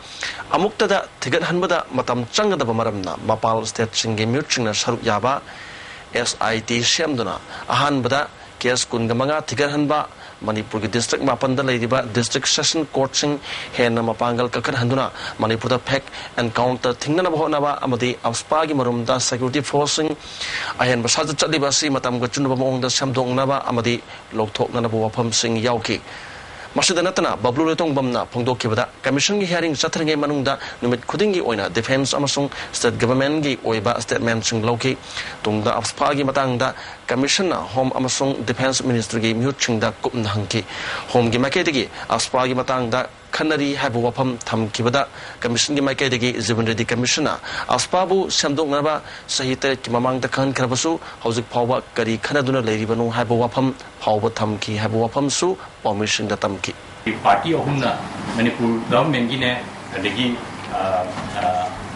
ꯑꯃꯨꯛꯇꯗ ꯊꯤꯒꯠꯍꯟꯕꯗ ꯃꯇꯝ ꯆꯪꯒꯗꯕ ꯃꯔꯝꯅ ꯃꯄꯥꯜ ꯁ꯭ꯇꯦꯠꯁꯤꯡꯒꯤ ꯃꯤꯍꯨꯠꯁꯤꯡꯅ ꯁꯔꯨꯛ ꯌꯥꯕ ꯑꯦꯁ ꯑꯥꯏ ꯇꯤ ꯁꯦꯝꯗꯨꯅ ꯑꯍꯥꯟꯕꯗ ꯀꯦꯁ ꯀꯨꯟꯒ ꯃꯉꯥ ꯊꯤꯒꯠꯍꯟꯕ, ꯃꯅꯤꯄꯨꯔꯒꯤ ꯗꯤꯁꯇ꯭ꯔꯤꯛ ꯃꯥꯄꯟꯗ ꯂꯩꯔꯤꯕ ꯗꯤꯁꯇ꯭ꯔꯤꯛ ꯁꯦꯁꯟ ꯀꯣꯔꯠꯁꯤꯡ ꯍꯦꯟꯅ ꯃꯄꯥꯡꯒꯜ ꯀꯟꯈꯠꯍꯟꯗꯨꯅ ꯃꯅꯤꯄꯨꯔꯗ ꯐꯦꯛ ꯑꯦꯟꯀꯥꯎꯟꯇꯔ ꯊꯤꯡꯅꯅꯕ ꯍꯣꯠꯅꯕ ꯑꯃꯗꯤ ꯑꯞꯁꯄꯥꯒꯤ ꯃꯔꯨꯝꯗ ꯁꯦꯀ꯭ꯌꯨꯔꯤꯇꯤ ꯐꯣꯔꯁꯁꯤꯡ ꯑꯍꯦꯟꯕ ꯁꯥꯖꯠ ꯆꯠꯂꯤꯕ ꯑꯁꯤ ꯃꯇꯝꯒ ꯆꯨꯅꯕ ꯃꯑꯣꯡꯗ ꯁꯦꯝꯗꯣꯛꯅꯕ ꯑꯃꯗꯤ ꯂꯧꯊꯣꯛꯅꯅꯕ ꯋꯥꯐꯝꯁꯤꯡ ꯌꯥꯎꯈꯤ꯫ ꯃꯁꯤꯗ ꯅꯠꯇꯅ ꯕꯕꯂꯨ ꯂꯣꯏꯇꯣꯡꯕꯝꯅ ꯐꯣꯡꯗꯣꯛꯈꯤꯕꯗ ꯀꯃꯤꯁꯟꯒꯤ ꯍꯤꯌꯥꯔꯤꯡ ꯆꯠꯊꯔꯤꯉꯩ ꯃꯅꯨꯡꯗ ꯅꯨꯃꯤꯠ ꯈꯨꯗꯤꯡꯒꯤ ꯑꯣꯏꯅ ꯗꯤꯐꯦꯟꯁ ꯑꯃꯁꯨꯡ ꯁ꯭ꯇꯦꯠ ꯒꯚꯔꯟꯃꯦꯟꯠꯀꯤ ꯑꯣꯏꯕ ꯁ꯭ꯇꯦꯠꯃꯦꯟꯠꯁꯤꯡ ꯂꯧꯈꯤ꯫ ꯇꯨꯡꯗ ꯑꯞꯁꯄꯥꯒꯤ ꯃꯇꯥꯡꯗ ꯀꯃꯤꯁꯟꯅ ꯍꯣꯝ ꯑꯃꯁꯨꯡ ꯗꯤꯐꯦꯟꯁ ꯃꯤꯅꯤꯁꯇ꯭ꯔꯤꯒꯤ ꯃꯤꯍꯨꯠꯁꯤꯡꯗ ꯀꯨꯞꯅ ꯍꯪꯈꯤ꯫ ꯍꯣꯝꯒꯤ ꯃꯥꯏꯀꯩꯗꯒꯤ ꯑꯞꯁꯄꯥꯒꯤ ꯃꯇꯥꯡꯗ ꯈꯟꯅꯔꯤ ꯍꯥꯏꯕ ꯋꯥꯐꯝ ꯊꯝꯈꯤꯕꯗ ꯀꯃꯤꯁꯟꯒꯤ ꯃꯥꯏꯀꯩꯗꯒꯤ ꯖꯤꯕꯟ ꯔꯦꯗꯤ ꯀꯃꯤꯁꯟꯅ ꯑꯞꯁꯄꯥꯕꯨ ꯁꯦꯝꯗꯣꯛꯅꯕ ꯆꯍꯤ ꯇꯔꯦꯠꯀꯤ ꯃꯃꯥꯡꯗ ꯈꯟꯈ꯭ꯔꯕꯁꯨ ꯍꯧꯖꯤꯛ ꯐꯥꯎꯕ ꯀꯔꯤ ꯈꯟꯅꯗꯨꯅ ꯂꯩꯔꯤꯕꯅꯣ ꯍꯥꯏꯕ ꯋꯥꯐꯝ ꯐꯥꯎꯕ ꯊꯝꯈꯤ ꯍꯥꯏꯕ ꯋꯥꯐꯝꯁꯨ ꯄꯥꯎꯃꯤꯁꯤꯡꯗ ꯇꯝꯈꯤ꯫ ꯄꯥꯔꯇꯤ ꯑꯍꯨꯝꯅ ꯃꯅꯤꯄꯨꯔ ꯒꯚꯔꯟꯃꯦꯟꯠꯀꯤꯅꯦ, ꯑꯗꯒꯤ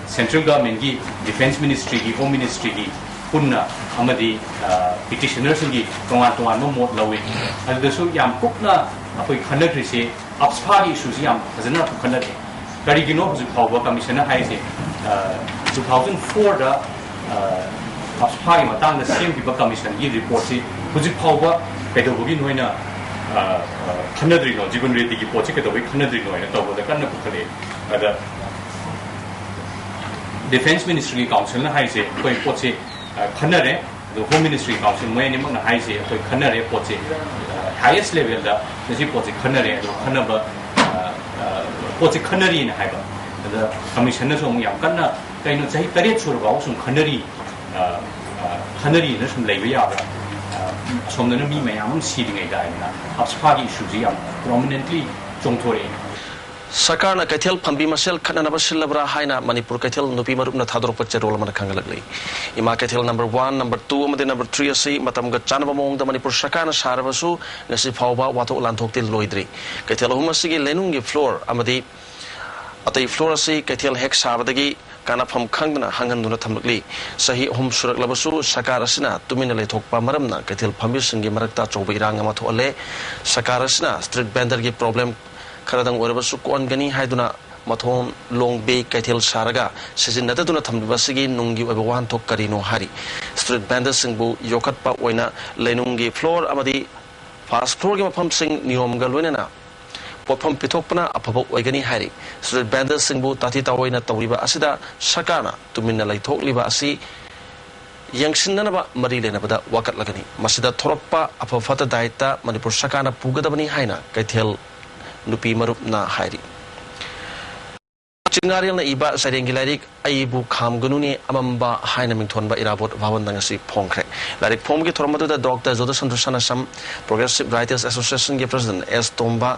ꯁꯦꯟꯇ꯭ꯔꯦꯜ ꯒꯚꯔꯟꯃꯦꯟꯠꯀꯤ, ꯗꯤꯐꯦꯟꯁ ꯃꯤꯅꯤꯁꯇ꯭ꯔꯤꯒꯤ, ꯍꯣꯝ ꯃꯤꯅꯤꯁꯇ꯭ꯔꯤꯒꯤ ꯄꯨꯟꯅ ꯑꯃꯗꯤ ꯄꯤꯇꯤꯁꯅꯔꯁꯤꯡꯒꯤ ꯇꯣꯉꯥꯟ ꯇꯣꯉꯥꯟꯕ ꯃꯣꯠ ꯂꯧꯏ꯫ ꯑꯗꯨꯗꯁꯨ ꯌꯥꯝ ꯀꯨꯞꯅ ꯑꯩꯈꯣꯏ ꯈꯟꯅꯈ꯭ꯔꯤꯁꯦ ꯑꯞꯁꯐꯥꯒꯤ ꯏꯁꯨꯁꯤ ꯌꯥꯝ ꯐꯖꯅ ꯈꯟꯅꯔꯦ꯫ ꯀꯔꯤꯒꯤꯅꯣ ꯍꯧꯖꯤꯛ ꯐꯥꯎꯕ ꯀꯃꯤꯁꯟꯅ ꯍꯥꯏꯔꯤꯁꯦ, ꯇꯨ ꯊꯥꯎꯖꯟ ꯐꯣꯔꯗ ꯑꯞꯁꯐꯥꯒꯤ ꯃꯇꯥꯡꯗ ꯁꯦꯝꯈꯤꯕ ꯀꯃꯤꯁꯟꯒꯤ ꯔꯤꯄꯣꯔꯠꯁꯤ ꯍꯧꯖꯤꯛ ꯐꯥꯎꯕ ꯀꯩꯗꯧꯕꯒꯤ ꯅꯣꯏꯅ ꯈꯟꯅꯗ꯭ꯔꯤꯅꯣ, ꯖꯤꯕꯟ ꯔꯦꯗꯤꯒꯤ ꯄꯣꯠꯁꯤ ꯀꯩꯗꯧꯕꯒꯤ ꯈꯟꯅꯗ꯭ꯔꯤꯅꯣ ꯍꯥꯏꯅ ꯇꯧꯕꯗ ꯀꯟꯅ ꯄꯨꯈꯠꯂꯛꯑꯦ꯫ ꯑꯗ ꯗꯤꯐꯦꯟꯁ ꯃꯤꯅꯤꯁꯇ꯭ꯔꯤꯒꯤ ꯀꯥꯎꯟꯁꯤꯜꯅ ꯍꯥꯏꯔꯤꯁꯦ ꯑꯩꯈꯣꯏ ꯄꯣꯠꯁꯦ ꯈꯟꯅꯔꯦ꯫ ꯑꯗꯣ ꯍꯣꯝ ꯃꯤꯅꯤꯁꯇ꯭ꯔꯤ ꯀꯥꯎꯟꯁꯤꯜ ꯃꯣꯏ ꯑꯅꯤꯃꯛꯅ ꯍꯥꯏꯔꯤꯁꯦ ꯑꯩꯈꯣꯏ ꯈꯟꯅꯔꯦ, ꯄꯣꯠꯁꯦ ꯍꯥꯏꯌꯦꯁ ꯂꯦꯚꯦꯜꯗ ꯃꯁꯤ ꯄꯣꯠꯁꯦ ꯈꯟꯅꯔꯦ꯫ ꯑꯗꯣ ꯈꯟꯅꯕ ꯄꯣꯠꯁꯦ ꯈꯟꯅꯔꯤꯅ ꯍꯥꯏꯕ꯫ ꯑꯗ ꯀꯃꯤꯁꯟꯅꯁꯨ ꯑꯃꯨꯛ ꯌꯥꯝ ꯀꯟꯅ, ꯀꯩꯅꯣ, ꯆꯍꯤ ꯇꯔꯦꯠ ꯁꯨꯔꯐꯥꯎ ꯁꯨꯝ ꯈꯟꯅꯔꯤ, ꯈꯟꯅꯔꯤꯅ ꯁꯨꯝ ꯂꯩꯕ ꯌꯥꯕ꯭ꯔꯥ? ꯑꯁꯣꯝꯗꯅ ꯃꯤ ꯃꯌꯥꯝ ꯑꯃ ꯁꯤꯔꯤꯉꯩꯗ ꯍꯥꯏꯗꯅ ꯑꯞꯁꯐꯥꯒꯤ ꯏꯁꯨꯁꯤ ꯌꯥꯝ ꯄ꯭ꯔꯣꯃꯤꯅꯦꯟꯠꯂꯤ ꯆꯣꯡꯊꯣꯔꯛꯑꯦ꯫ ꯁꯔꯀꯥꯔꯅ ꯀꯩꯊꯦꯜ ꯐꯝꯕꯤ ꯃꯁꯦꯜ ꯈꯠꯅꯅꯕ ꯁꯤꯜꯂꯕ꯭ꯔꯥ ꯍꯥꯏꯅ ꯃꯅꯤꯄꯨꯔ ꯀꯩꯊꯦꯜ ꯅꯨꯄꯤ ꯃꯔꯨꯞꯅ ꯊꯥꯗꯣꯔꯛꯄ ꯆꯦꯔꯣꯜ ꯑꯃꯅ ꯈꯪꯍꯜꯂꯛꯂꯤ꯫ ꯏꯃꯥ ꯀꯩꯊꯦꯜ ꯅꯝꯕꯔ ꯋꯥꯟ, ꯅꯝꯕꯔ ꯇꯨ ꯑꯃꯗꯤ ꯅꯝꯕꯔ ꯊ꯭ꯔꯤ ꯑꯁꯤ ꯃꯇꯝꯒ ꯆꯥꯟꯅꯕ ꯃꯑꯣꯡꯗ ꯃꯅꯤꯄꯨꯔ ꯁꯔꯀꯥꯔꯅ ꯁꯥꯔꯕꯁꯨ ꯉꯁꯤ ꯐꯥꯎꯕ ꯋꯥꯊꯣꯛ ꯂꯥꯟꯊꯣꯛꯇꯤ ꯂꯣꯏꯗ꯭ꯔꯤ꯫ ꯀꯩꯊꯦꯜ ꯑꯍꯨꯝ ꯑꯁꯤꯒꯤ ꯂꯩꯅꯨꯡꯒꯤ ꯐ꯭ꯂꯣꯔ ꯑꯃꯗꯤ ꯑꯇꯩ ꯐ꯭ꯂꯣꯔ ꯑꯁꯤ ꯀꯩꯊꯦꯜ ꯍꯦꯛ ꯁꯥꯕꯗꯒꯤ ꯀꯥꯟꯅꯐꯝ ꯈꯪꯗꯅ ꯍꯥꯡꯍꯟꯗꯨꯅ ꯊꯝꯂꯛꯂꯤ꯫ ꯆꯍꯤ ꯑꯍꯨꯝ ꯁꯨꯔꯛꯂꯕꯁꯨ ꯁꯔꯀꯥꯔ ꯑꯁꯤꯅ ꯇꯨꯃꯤꯟꯅ ꯂꯩꯊꯣꯛꯄ ꯃꯔꯝꯅ ꯀꯩꯊꯦꯜ ꯐꯝꯕꯤꯁꯤꯡꯒꯤ ꯃꯔꯛꯇ ꯑꯆꯧꯕ ꯏꯔꯥꯡ ꯑꯃ ꯊꯣꯛꯍꯜꯂꯦ꯫ ꯁꯔꯀꯥꯔ ꯑꯁꯤꯅ ꯁ꯭ꯇ꯭ꯔꯤꯠ ꯚꯦꯟꯗꯔꯒꯤ ꯄ꯭ꯔꯣꯕ꯭ꯂꯦꯝ ꯈꯔꯗꯪ ꯑꯣꯏꯔꯕꯁꯨ ꯀꯣꯛꯍꯟꯒꯅꯤ ꯍꯥꯏꯗꯨꯅ ꯃꯊꯣꯟ ꯂꯣꯡꯕꯦ ꯀꯩꯊꯦꯜ ꯁꯥꯔꯒ ꯁꯤꯖꯤꯟꯅꯗꯗꯨꯅ ꯊꯝꯂꯤꯕ ꯑꯁꯤꯒꯤ ꯅꯨꯡꯒꯤ ꯑꯣꯏꯕ ꯋꯥꯍꯟꯊꯣꯛ ꯀꯔꯤꯅꯣ ꯍꯥꯏꯔꯤ꯫ ꯁ꯭ꯇ꯭ꯔꯤꯠ ꯚꯦꯟꯗꯔꯁꯤꯡꯕꯨ ꯌꯣꯛꯈꯠꯄ ꯑꯣꯏꯅ ꯂꯩꯅꯨꯡꯒꯤ ꯐ꯭ꯂꯣꯔ ꯑꯃꯗꯤ ꯐꯥꯔꯁ ꯐ꯭ꯂꯣꯔꯒꯤ ꯃꯐꯝꯁꯤꯡ ꯅꯤꯌꯣꯝꯒ ꯂꯣꯏꯅꯅ ꯄꯣꯠꯐꯝ ꯄꯤꯊꯣꯛꯄꯅ ꯑꯐꯕ ꯑꯣꯏꯒꯅꯤ ꯍꯥꯏꯔꯤ꯫ ꯁ꯭ꯇ꯭ꯔꯤꯠ ꯚꯦꯟꯗꯔꯁꯤꯡꯕꯨ ꯇꯥꯊꯤ ꯇꯥꯑꯣꯏꯅ ꯇꯧꯔꯤꯕ ꯑꯁꯤꯗ ꯁꯔꯀꯥꯔꯅ ꯇꯨꯃꯤꯟꯅ ꯂꯩꯊꯣꯛꯂꯤꯕ ꯑꯁꯤ ꯌꯦꯡꯁꯤꯟꯅꯅꯕ ꯃꯔꯤ ꯂꯩꯅꯕꯗ ꯋꯥꯀꯠꯂꯒꯅꯤ꯫ ꯃꯁꯤꯗ ꯊꯣꯔꯛꯄ ꯑꯐ ꯐꯠꯇ ꯗꯥꯏꯇ ꯃꯅꯤꯄꯨꯔ ꯁꯔꯀꯥꯔꯅ ꯄꯨꯒꯗꯕꯅꯤ ꯍꯥꯏꯅ ꯀꯩꯊꯦꯜ ꯅꯨꯄꯤ ꯃꯔꯨꯞꯅ ꯍꯥꯏꯔꯤ꯫ ꯆꯤꯡꯉꯥꯔꯦꯜꯅ ꯏꯕ ꯁꯩꯔꯦꯡꯒꯤ ꯂꯥꯏꯔꯤꯛ ꯑꯩꯕꯨ ꯈꯥꯝꯒꯅꯨꯅꯦ ꯑꯃꯝꯕ ꯍꯥꯏꯅ ꯃꯤꯡꯊꯣꯟꯕ ꯏꯔꯥꯕꯣꯠ ꯚꯥꯕꯟꯗ ꯉꯁꯤ ꯐꯣꯡꯈ꯭ꯔꯦ꯫ ꯂꯥꯏꯔꯤꯛ ꯐꯣꯡꯕꯒꯤ ꯊꯧꯔꯝ ꯑꯗꯨꯗ ꯗꯣꯛꯇꯔ ꯖꯣꯙꯁꯟꯗ꯭ꯔ ꯁꯅꯥꯁꯝ, ꯄ꯭ꯔꯣꯒ꯭ꯔꯦꯁꯤꯚ ꯔꯥꯏꯇꯔꯁ ꯑꯦꯁꯣꯁꯤꯌꯦꯁꯟꯒꯤ ꯄ꯭ꯔꯁꯤꯗꯦꯟꯠ ꯑꯦꯁ ꯇꯣꯝꯕ,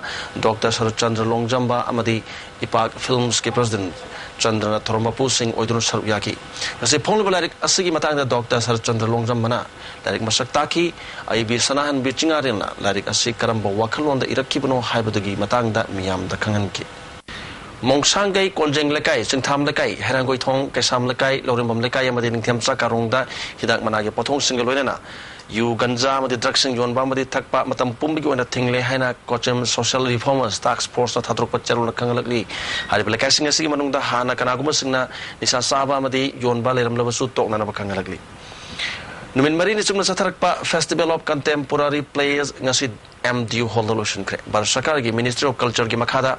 ꯗꯣꯛꯇꯔ ꯁꯔꯠꯆꯟꯗ꯭ꯔ ꯂꯣꯡꯖꯝꯕ ꯑꯃꯗꯤ ꯏꯄꯥꯛ ꯐꯤꯜꯝꯁꯀꯤ ꯄ꯭ꯔꯁꯤꯗꯦꯟꯠ ꯆꯟꯗ꯭ꯔꯅ ꯊꯧꯔꯝ ꯃꯄꯨꯁꯤꯡ ꯑꯣꯏꯗꯨꯅ ꯁꯔꯨꯛ ꯌꯥꯈꯤ꯫ ꯉꯁꯤ ꯐꯣꯡꯂꯤꯕ ꯂꯥꯏꯔꯤꯛ ꯑꯁꯤꯒꯤ ꯃꯇꯥꯡꯗ ꯗꯣꯛꯇꯔ ꯁꯔꯠꯆꯟꯗ꯭ꯔ ꯂꯣꯡꯖꯝꯕꯅ ꯂꯥꯏꯔꯤꯛ ꯃꯁꯛ ꯇꯥꯛꯈꯤ꯫ ꯑꯏꯕꯤ ꯁꯅꯥꯍꯟꯕꯤ ꯆꯤꯡꯉꯥꯔꯦꯜꯅ ꯂꯥꯏꯔꯤꯛ ꯑꯁꯤ ꯀꯔꯝꯕ ꯋꯥꯈꯜꯂꯣꯟꯗ ꯏꯔꯛꯈꯤꯕꯅꯣ ꯍꯥꯏꯕꯗꯨꯒꯤ ꯃꯇꯥꯡꯗ ꯃꯤꯌꯥꯝꯗ ꯈꯪꯍꯟꯈꯤ꯫ ꯃꯣꯡꯁꯥꯡꯒꯩ, ꯀꯣꯟꯖꯦꯡ ꯂꯩꯀꯥꯏ, ꯆꯤꯡꯊꯥꯝ ꯂꯩꯀꯥꯏ, ꯍꯩꯔꯥꯡꯒꯣꯏꯊꯣꯡ, ꯀꯩꯁꯥꯝ ꯂꯩꯀꯥꯏ, ꯂꯧꯔꯦꯝꯕꯝ ꯂꯩꯀꯥꯏ ꯑꯃꯗꯤ ꯅꯤꯡꯊꯦꯝꯆꯥ ꯀꯥꯔꯣꯡꯗ ꯍꯤꯗꯥꯛ ꯃꯅꯥꯒꯤ ꯄꯣꯠꯊꯣꯛꯁꯤꯡꯒ ꯂꯣꯏꯅꯅ ꯌꯨ, ꯒꯟꯖꯥ ꯑꯃꯗꯤ ꯗ꯭ꯔꯒꯁꯤꯡ ꯌꯣꯟꯕ ꯑꯃꯗꯤ ꯊꯛꯄ ꯃꯇꯝ ꯄꯨꯝꯕꯒꯤ ꯑꯣꯏꯅ ꯊꯤꯡꯂꯦ ꯍꯥꯏꯅ ꯀꯣꯆꯤꯝ ꯁꯣꯁꯤꯌꯦꯜ ꯔꯤꯐꯣꯔꯃꯔꯁ ꯇꯥꯛꯁ ꯐꯣꯔꯁꯅ ꯊꯥꯗꯣꯔꯛꯄ ꯆꯦꯔꯣꯜꯅ ꯈꯪꯍꯜꯂꯛꯂꯤ꯫ ꯍꯥꯏꯔꯤꯕ ꯂꯩꯀꯥꯏꯁꯤꯡ ꯑꯁꯤꯒꯤ ꯃꯅꯨꯡꯗ ꯍꯥꯟꯅ ꯀꯅꯥꯒꯨꯝꯕꯁꯤꯡꯅ ꯅꯤꯁꯥ ꯆꯥꯕ ꯑꯃꯗꯤ ꯌꯣꯟꯕ ꯂꯩꯔꯝꯂꯕꯁꯨ ꯇꯣꯛꯅꯅꯕ ꯈꯪꯍꯜꯂꯛꯂꯤ꯫ ꯅꯨꯃꯤꯠ ꯃꯔꯤꯅꯤ ꯆꯨꯞꯅ ꯆꯠꯊꯔꯛꯄ Festival of Contemporary Plays ꯉꯁꯤ ꯑꯦꯝ ꯗꯤ ꯌꯨ ꯍꯣꯜꯗ ꯂꯣꯏꯁꯤꯟꯈ꯭ꯔꯦ꯫ ꯚꯥꯔꯠ ꯁꯔꯀꯥꯔꯒꯤ Ministry of Cultureꯒꯤ ꯃꯈꯥꯗ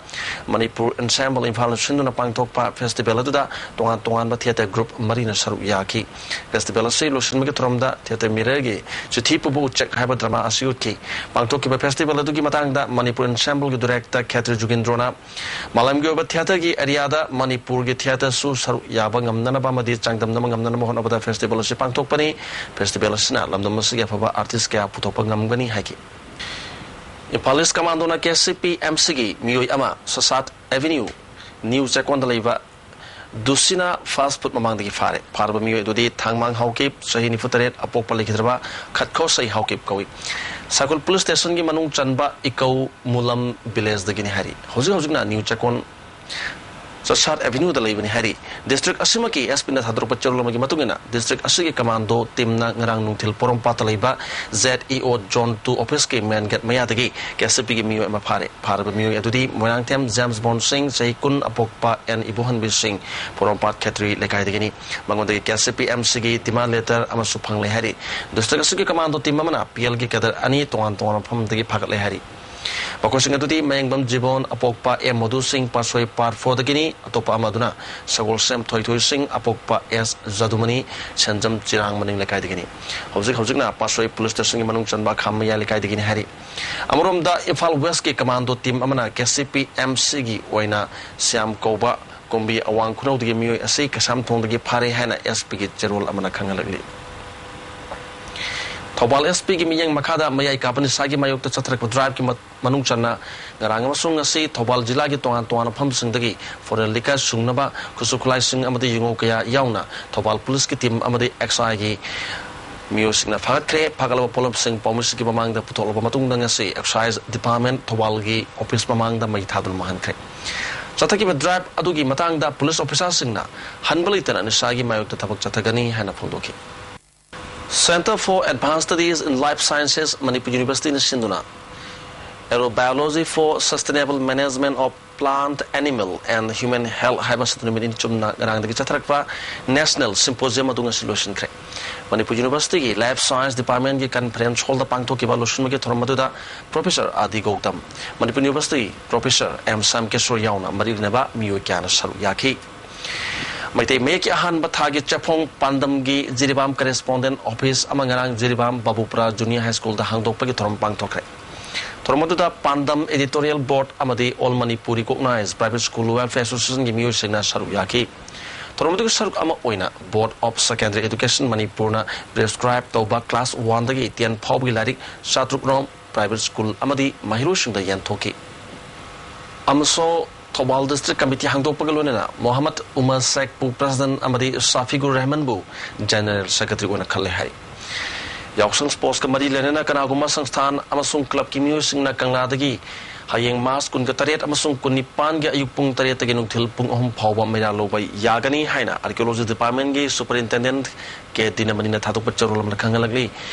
ꯃꯅꯤꯄꯨꯔ Ensemble ꯏꯝꯐꯥꯜꯅ ꯁꯤꯟꯗꯨꯅ ꯄꯥꯡꯊꯣꯛꯄ festival ꯑꯗꯨꯗ ꯇꯣꯉꯥꯟ ꯇꯣꯉꯥꯟꯕ theatre group ꯃꯔꯤꯅ ꯁꯔꯨꯛ ꯌꯥꯈꯤ꯫ Festival ꯑꯁꯤ ꯂꯣꯏꯁꯤꯟꯕꯒꯤ ꯊꯧꯔꯝꯗ theatre ꯃꯤꯔꯔꯒꯤ ꯆꯤꯊꯤ ꯄꯨꯕ ꯎꯆꯦꯛ ꯍꯥꯏꯕ drama ꯑꯁꯤ ꯎꯠꯈꯤ꯫ ꯄꯥꯡꯊꯣꯛꯈꯤꯕ festival ꯑꯗꯨꯒꯤ ꯃꯇꯥꯡꯗ ꯃꯅꯤꯄꯨꯔ Ensembleꯒꯤ director ꯈꯦꯇ꯭ꯔꯤ ꯖꯨꯒꯤꯟꯗ꯭ꯔꯣꯅ ꯃꯥꯂꯦꯝꯒꯤ ꯑꯣꯏꯕ theatreꯒꯤ areaꯗ ꯃꯅꯤꯄꯨꯔꯒꯤ theatreꯁꯨ ꯁꯔꯨꯛ ꯌꯥꯕ ꯉꯝꯅꯅꯕ ꯑꯃꯗꯤ ꯆꯥꯡꯗꯝꯅꯕ ꯉꯝꯅꯅꯕ ꯍꯣꯠꯅꯕꯗ festival ꯑꯁꯤ ꯄꯥꯡꯊꯣꯛꯄꯅꯤ꯫ Festival ꯑꯁꯤꯅ ꯂꯝꯗꯝ ꯑꯁꯤꯒꯤ ꯑꯐꯕ artist ꯀꯌꯥ ꯄꯨꯊꯣꯛꯄ ꯉꯝꯒꯅꯤ ꯍꯥꯏꯈꯤ꯫ ꯏꯝꯐꯥꯂꯤꯁ ꯀꯃꯥꯟꯗꯣꯅ ꯀꯦ ꯁꯤ ꯄꯤ ꯑꯦꯝ ꯁꯤꯒꯤ ꯃꯤꯑꯣꯏ ꯑꯃ ꯁꯁꯥꯠ ꯑꯦꯚꯦꯅ꯭ꯌꯨ ꯅ꯭ꯌꯨ ꯆꯦꯛꯀꯣꯟꯗ ꯂꯩꯕ ꯗꯨꯁꯤꯅꯥ ꯐꯥꯁ ꯐꯨꯗ ꯃꯃꯥꯡꯗꯒꯤ ꯐꯥꯔꯦ꯫ ꯐꯥꯔꯕ ꯃꯤꯑꯣꯏ ꯑꯗꯨꯗꯤ ꯊꯥꯡꯃꯥꯡ ꯍꯥꯎꯀꯤꯞ, ꯆꯍꯤ ꯅꯤꯐꯨ ꯇꯔꯦꯠ, ꯑꯄꯣꯛꯄ ꯂꯩꯈꯤꯗ꯭ꯔꯕ ꯈꯠꯈꯣꯁꯩ ꯍꯥꯎꯀꯤꯞ ꯀꯧꯏ꯫ ꯁꯥꯏꯀꯨꯜ ꯄꯨꯂꯤꯁ ꯁ꯭ꯇꯦꯁꯟꯒꯤ ꯃꯅꯨꯡ ꯆꯟꯕ ꯏꯀꯧ ꯃꯨꯂꯝ ꯚꯤꯂꯦꯖꯗꯒꯤꯅꯤ ꯍꯥꯏꯔꯤ꯫ ꯍꯧꯖꯤꯛ ꯍꯧꯖꯤꯛꯅ ꯅ꯭ꯌꯨ ꯆꯦꯛꯀꯣꯟ ꯆꯁꯥꯠ ꯑꯦꯚꯦꯅ꯭ꯌꯨꯗ ꯂꯩꯕꯅꯤ ꯍꯥꯏꯔꯤ꯫ ꯗꯤꯁꯇ꯭ꯔꯤꯛ ꯑꯁꯤꯃꯛꯀꯤ ꯑꯦꯁ ꯄꯤꯅ ꯊꯥꯗꯣꯔꯛꯄ ꯆꯦꯔꯣꯜ ꯑꯃꯒꯤ ꯃꯇꯨꯡ ꯏꯟꯅ, ꯗꯤꯁꯇ꯭ꯔꯤꯛ ꯑꯁꯤꯒꯤ ꯀꯃꯥꯟꯗꯣ ꯇꯤꯝꯅ ꯉꯔꯥꯡ ꯅꯨꯡꯊꯤꯜ ꯄꯣꯔꯣꯝꯄꯥꯠꯇ ꯂꯩꯕ ꯖꯦꯠ ꯏ ꯑꯣ ꯖꯣꯟ ꯇꯨ ꯑꯣꯐꯤꯁꯀꯤ ꯃꯦꯟ ꯒꯦꯠ ꯃꯌꯥꯗꯒꯤ ꯀꯦ ꯁꯤ ꯄꯤꯒꯤ ꯃꯤꯑꯣꯏ ꯑꯃ ꯐꯥꯔꯦ꯫ ꯐꯥꯔꯕ ꯃꯤꯑꯣꯏ ꯑꯗꯨꯗꯤ ꯃꯣꯏꯔꯥꯡꯊꯦꯝ ꯖꯦꯝꯁ ꯕꯣꯟ ꯁꯤꯡ, ꯆꯍꯤ ꯀꯨꯟ, ꯑꯄꯣꯛꯄ ꯑꯦꯟ ꯏꯕꯣꯍꯟꯕꯤ ꯁꯤꯡ, ꯄꯣꯔꯣꯝꯄꯥꯠ ꯈꯦꯇ꯭ꯔꯤ ꯂꯩꯀꯥꯏꯗꯒꯤꯅꯤ꯫ ꯃꯉꯣꯟꯗꯒꯤ ꯀꯦ ꯁꯤ ꯄꯤ ꯑꯦꯝ ꯁꯤꯒꯤ demand letter ꯑꯃꯁꯨ ꯐꯪꯂꯦ ꯍꯥꯏꯔꯤ꯫ ꯗꯤꯁꯇ꯭ꯔꯤꯛ ꯑꯁꯤꯒꯤ ꯀꯃꯥꯟꯗꯣ ꯇꯤꯝ ꯑꯃꯅ ꯄꯤ ꯑꯦꯜꯒꯤ ꯀꯦꯗꯔ ꯑꯅꯤ ꯇꯣꯉꯥꯟ ꯇꯣꯉꯥꯟꯕ ꯃꯐꯝꯗꯒꯤ ꯐꯥꯒꯠꯂꯦ ꯍꯥꯏꯔꯤ꯫ ꯃꯈꯣꯏꯁꯤꯡ ꯑꯗꯨꯗꯤ ꯃꯌꯦꯡꯕꯝ ꯖꯤꯕꯣꯟ, ꯑꯄꯣꯛꯄ ꯑꯦꯝ ꯃꯣꯗꯨ ꯁꯤꯡ, ꯄꯥꯁꯣꯏ ꯄꯥꯔꯠ ꯐꯣꯔꯗꯒꯤꯅꯤ꯫ ꯑꯇꯣꯞꯄ ꯑꯃꯗꯨꯅ ꯁꯒꯣꯜꯁꯦꯝ ꯊꯣꯏꯊꯣꯏ ꯁꯤꯡ, ꯑꯄꯣꯛꯄ ꯑꯦꯁ ꯖꯗꯨꯃꯅꯤ, ꯁꯦꯟꯖꯝ ꯆꯤꯔꯥꯡ ꯃꯅꯤꯡ ꯂꯩꯀꯥꯏꯗꯒꯤꯅꯤ꯫ ꯍꯧꯖꯤꯛ ꯍꯧꯖꯤꯛꯅ ꯄꯥꯁꯣꯏ ꯄꯨꯂꯤꯁ ꯁ꯭ꯇꯦꯁꯟꯒꯤ ꯃꯅꯨꯡ ꯆꯟꯕ ꯈꯥꯝꯃꯌꯥꯏ ꯂꯩꯀꯥꯏꯗꯒꯤꯅꯤ ꯍꯥꯏꯔꯤ꯫ ꯑꯃꯔꯣꯝꯗ, ꯏꯝꯐꯥꯜ ꯋꯦꯁꯀꯤ ꯀꯃꯥꯟꯗꯣ ꯇꯤꯝ ꯑꯃꯅ ꯀꯦ ꯁꯤ ꯄꯤ ꯑꯦꯝ ꯁꯤꯒꯤ ꯑꯣꯏꯅ ꯁ꯭ꯌꯥꯝ ꯀꯧꯕ ꯀꯨꯝꯕꯤ ꯑꯋꯥꯡ ꯈꯨꯅꯧꯗꯒꯤ ꯃꯤꯑꯣꯏ ꯑꯁꯤ ꯀꯩꯁꯥꯝꯊꯣꯡꯗꯒꯤ ꯐꯥꯔꯦ ꯍꯥꯏꯅ ꯑꯦꯁ ꯄꯤꯒꯤ ꯆꯦꯔꯣꯜ ꯑꯃꯅ ꯈꯪꯍꯜꯂꯛꯂꯤ꯫ ꯊꯧꯕꯥꯜ ꯑꯦꯁ ꯄꯤꯒꯤ ꯃꯤꯠꯌꯦꯡ ꯃꯈꯥꯗ ꯃꯌꯥꯏ ꯀꯥꯕ ꯅꯤꯁꯥꯒꯤ ꯃꯥꯌꯣꯛꯇ ꯆꯠꯊꯔꯛꯄ ꯗ꯭ꯔꯥꯏꯚꯀꯤ ꯃ-, ꯃꯅꯨꯡ ꯆꯟꯅ ꯉꯔꯥꯡ ꯑꯃꯁꯨꯡ ꯉꯁꯤ ꯊꯧꯕꯥꯜ ꯖꯤꯂꯥꯒꯤ ꯇꯣꯉꯥꯟ ꯇꯣꯉꯥꯟꯕ ꯃꯐꯝꯁꯤꯡꯗꯒꯤ foreign liquor ꯁꯨꯡꯅꯕ ꯈꯨꯠꯁꯨ ꯈꯨꯠꯂꯥꯏꯁꯤꯡ ꯑꯃꯗꯤ ꯌꯨꯉꯧ ꯀꯌꯥ ꯌꯥꯎꯅ ꯊꯧꯕꯥꯜ ꯄꯨꯂꯤꯁꯀꯤ ꯇꯤꯝ ꯑꯃꯗꯤ ꯑꯦꯛꯁꯥꯏꯒꯤ ꯃꯤꯑꯣꯏꯁꯤꯡꯅ ꯐꯥꯒꯠꯈ꯭ꯔꯦ꯫ ꯐꯥꯒꯠꯂꯕ ꯄꯣꯠꯂꯝꯁꯤꯡ ꯄꯥꯎꯃꯤꯁꯤꯡꯒꯤ ꯃꯃꯥꯡꯗ ꯄꯨꯊꯣꯛꯂꯕ ꯃꯇꯨꯡꯗ ꯉꯁꯤ ꯑꯦꯛꯁꯥꯏꯖ ꯗꯤꯄꯥꯔꯠꯃꯦꯟ ꯊꯧꯕꯥꯜꯒꯤ ꯑꯣꯐꯤꯁ ꯃꯃꯥꯡꯗ ꯃꯩ ꯊꯥꯗꯨꯅ ꯃꯥꯡꯍꯟꯈ꯭ꯔꯦ꯫ ꯆꯠꯊꯈꯤꯕ ꯗ꯭ꯔꯥꯏꯚ ꯑꯗꯨꯒꯤ ꯃꯇꯥꯡꯗ ꯄꯨꯂꯤꯁ ꯑꯣꯐꯤꯁꯥꯔꯁꯤꯡꯅ ꯍꯟꯕ ꯂꯩꯇꯅ ꯅꯤꯁꯥꯒꯤ ꯃꯥꯌꯣꯛꯇ ꯊꯕꯛ ꯆꯠꯊꯒꯅꯤ ꯍꯥꯏꯅ ꯐꯣꯡꯗꯣꯛꯈꯤ꯫ Centre for Advanced Studies in Life Sciences Manipur ꯌꯨꯅꯤꯚꯔꯁꯤꯇꯤꯅ ꯁꯤꯟꯗꯨꯅ Aerobiology for Sustainable Management of Plant, Animal and Human Health ꯍꯥꯏꯕ ꯁꯟꯗꯣꯟ ꯃꯤꯠꯌꯦꯡ ꯆꯨꯝꯅ ꯉꯔꯥꯡꯗꯒꯤ ꯆꯠꯊꯔꯛꯄ ꯅꯦꯁꯅꯦꯜ ꯁꯤꯝꯄꯣꯖꯤꯌꯝ ꯑꯗꯨ ꯉꯁꯤ ꯂꯣꯏꯁꯤꯟꯈ꯭ꯔꯦ꯫ ꯃꯅꯤꯄꯨꯔ ꯌꯨꯅꯤꯚꯔꯁꯤꯇꯤꯒꯤ ꯂꯥꯏꯐ ꯁꯥꯏꯟꯁ ꯗꯤꯄꯥꯔꯠꯃꯦꯟꯒꯤ ꯀꯟꯐꯔꯦꯟꯁ ꯍꯣꯜꯗ ꯄꯥꯡꯊꯣꯛꯈꯤꯕ ꯂꯣꯏꯁꯤꯟꯕꯒꯤ ꯊꯧꯔꯝ ꯑꯗꯨꯗ professor R D Gautam, Manipur ꯌꯨꯅꯤꯚꯔꯁꯤꯇꯤꯒꯤ ꯄ꯭ꯔꯣꯐꯦꯁꯔ ꯑꯦꯝ ꯁ꯭ꯌꯥꯝꯀꯦꯁꯣꯔ ꯌꯥꯎꯅ ꯃꯔꯤ ꯂꯩꯅꯕ ꯃꯤꯑꯣꯏ ꯀꯌꯥꯅ ꯁꯔꯨꯛ ꯌꯥꯈꯤ꯫ ꯃꯩꯇꯩ ꯃꯌꯦꯛꯀꯤ ꯑꯍꯥꯟꯕ ꯊꯥꯒꯤ ꯆꯦꯐꯣꯡ ꯄꯥꯟꯗꯝꯒꯤ ꯖꯤꯔꯤꯕꯥꯝ ꯀꯔꯦꯁꯄꯣꯟꯗꯦꯟ ꯑꯣꯐꯤꯁ ꯑꯃ ꯉꯔꯥꯡ ꯖꯤꯔꯤꯕꯥꯝ ꯕꯥꯕꯨꯄꯨꯔꯥ ꯖꯨꯅꯤꯌꯔ ꯍꯥꯏ ꯁ꯭ꯀꯨꯜꯗ ꯍꯥꯡꯗꯣꯛꯄꯒꯤ ꯊꯧꯔꯝ ꯄꯥꯡꯊꯣꯛꯈ꯭ꯔꯦ꯫ ꯊꯧꯔꯝ ꯑꯗꯨꯗ ꯄꯥꯟꯗꯝ ꯑꯦꯗꯤꯇꯣꯔꯤꯌꯦꯜ ꯕꯣꯔꯗ ꯑꯃꯗꯤ all Manipur recognise private school welfare ꯑꯦꯁꯣꯁꯤꯌꯦꯁꯟꯒꯤ ꯃꯤꯑꯣꯏꯁꯤꯡꯅ ꯁꯔꯨꯛ ꯌꯥꯈꯤ꯫ ꯊꯧꯔꯝ ꯑꯗꯨꯒꯤ ꯁꯔꯨꯛ ꯑꯃ ꯑꯣꯏꯅ ꯕꯣꯔꯗ ꯑꯣꯐ ꯁꯦꯀꯦꯟꯗꯔꯤ ꯑꯦꯗꯨꯀꯦꯁꯟ ꯃꯅꯤꯄꯨꯔꯅ ꯄ꯭ꯔꯤꯁꯀ꯭ꯔꯥꯏꯕ ꯇꯧꯕ ꯀ꯭ꯂꯥꯁ ꯋꯥꯟꯗꯒꯤ ꯇꯦꯟ ꯐꯥꯎꯕꯒꯤ ꯂꯥꯏꯔꯤꯛ ꯆꯥꯇ꯭ꯔꯨꯛ ꯔꯣꯝ ꯄ꯭ꯔꯥꯏꯚꯦꯠ ꯁ꯭ꯀꯨꯜ ꯑꯃꯗꯤ ꯃꯍꯩꯔꯣꯏꯁꯤꯡꯗ ꯌꯦꯟꯊꯣꯛꯈꯤ꯫ ꯑꯃꯁꯣ ꯊꯧꯕꯥꯜ ꯗꯤꯁꯇ꯭ꯔꯤꯛ ꯀꯃꯤꯇꯤ ꯍꯥꯡꯗꯣꯛꯄꯒ ꯂꯣꯏꯅꯅ ꯃꯣꯍꯝꯃꯗ ꯎꯃꯔ ꯁꯦꯈꯄꯨ ꯄ꯭ꯔꯁꯤꯗꯦꯟ ꯑꯃꯗꯤ ꯁꯥꯐꯤꯒꯨꯔ ꯔꯍꯃꯟꯕꯨ ꯖꯦꯅꯔꯦꯜ ꯁꯦꯀ꯭ꯔꯦꯇꯔꯤ ꯑꯣꯏꯅ ꯈꯜꯂꯦ ꯍꯥꯏ꯫ ꯌꯥꯎꯁꯪ ꯁ꯭ꯄꯣꯔꯠꯁꯀ ꯃꯔꯤ ꯂꯩꯅꯅ ꯀꯅꯥꯒꯨꯝꯕ ꯁꯪꯁꯊꯥꯟ ꯑꯃꯁꯨꯡ ꯀ꯭ꯂꯕꯀꯤ ꯃꯤꯑꯣꯏꯁꯤꯡꯅ ꯀꯪꯂꯥꯗꯒꯤ ꯍꯌꯦꯡ ꯃꯥꯔꯆ ꯀꯨꯟꯒ ꯇꯔꯦꯠ ꯑꯃꯁꯨꯡ ꯀꯨꯟꯅꯤꯄꯥꯟꯒꯤ ꯑꯌꯨꯛ ꯄꯨꯡ ꯇꯔꯦꯠꯇꯒꯤ ꯅꯨꯡꯊꯤꯜ ꯄꯨꯡ ꯑꯍꯨꯝ ꯐꯥꯎꯕ ꯃꯩꯔꯥ ꯂꯧꯕ ꯌꯥꯒꯅꯤ ꯍꯥꯏꯅ ꯑꯥꯔꯀꯤꯑꯣꯂꯣꯖꯤ ꯗꯤꯄꯥꯔꯠꯃꯦꯟꯒꯤ ꯁꯨꯄꯔꯏꯟꯇꯦꯟꯗꯦꯟꯠ ꯀꯦ ꯗꯤꯅꯃꯅꯤꯅ ꯊꯥꯗꯣꯛꯄ ꯆꯦꯔꯣꯜ ꯑꯃꯗ ꯈꯪꯍꯜꯂꯛꯂꯤ꯫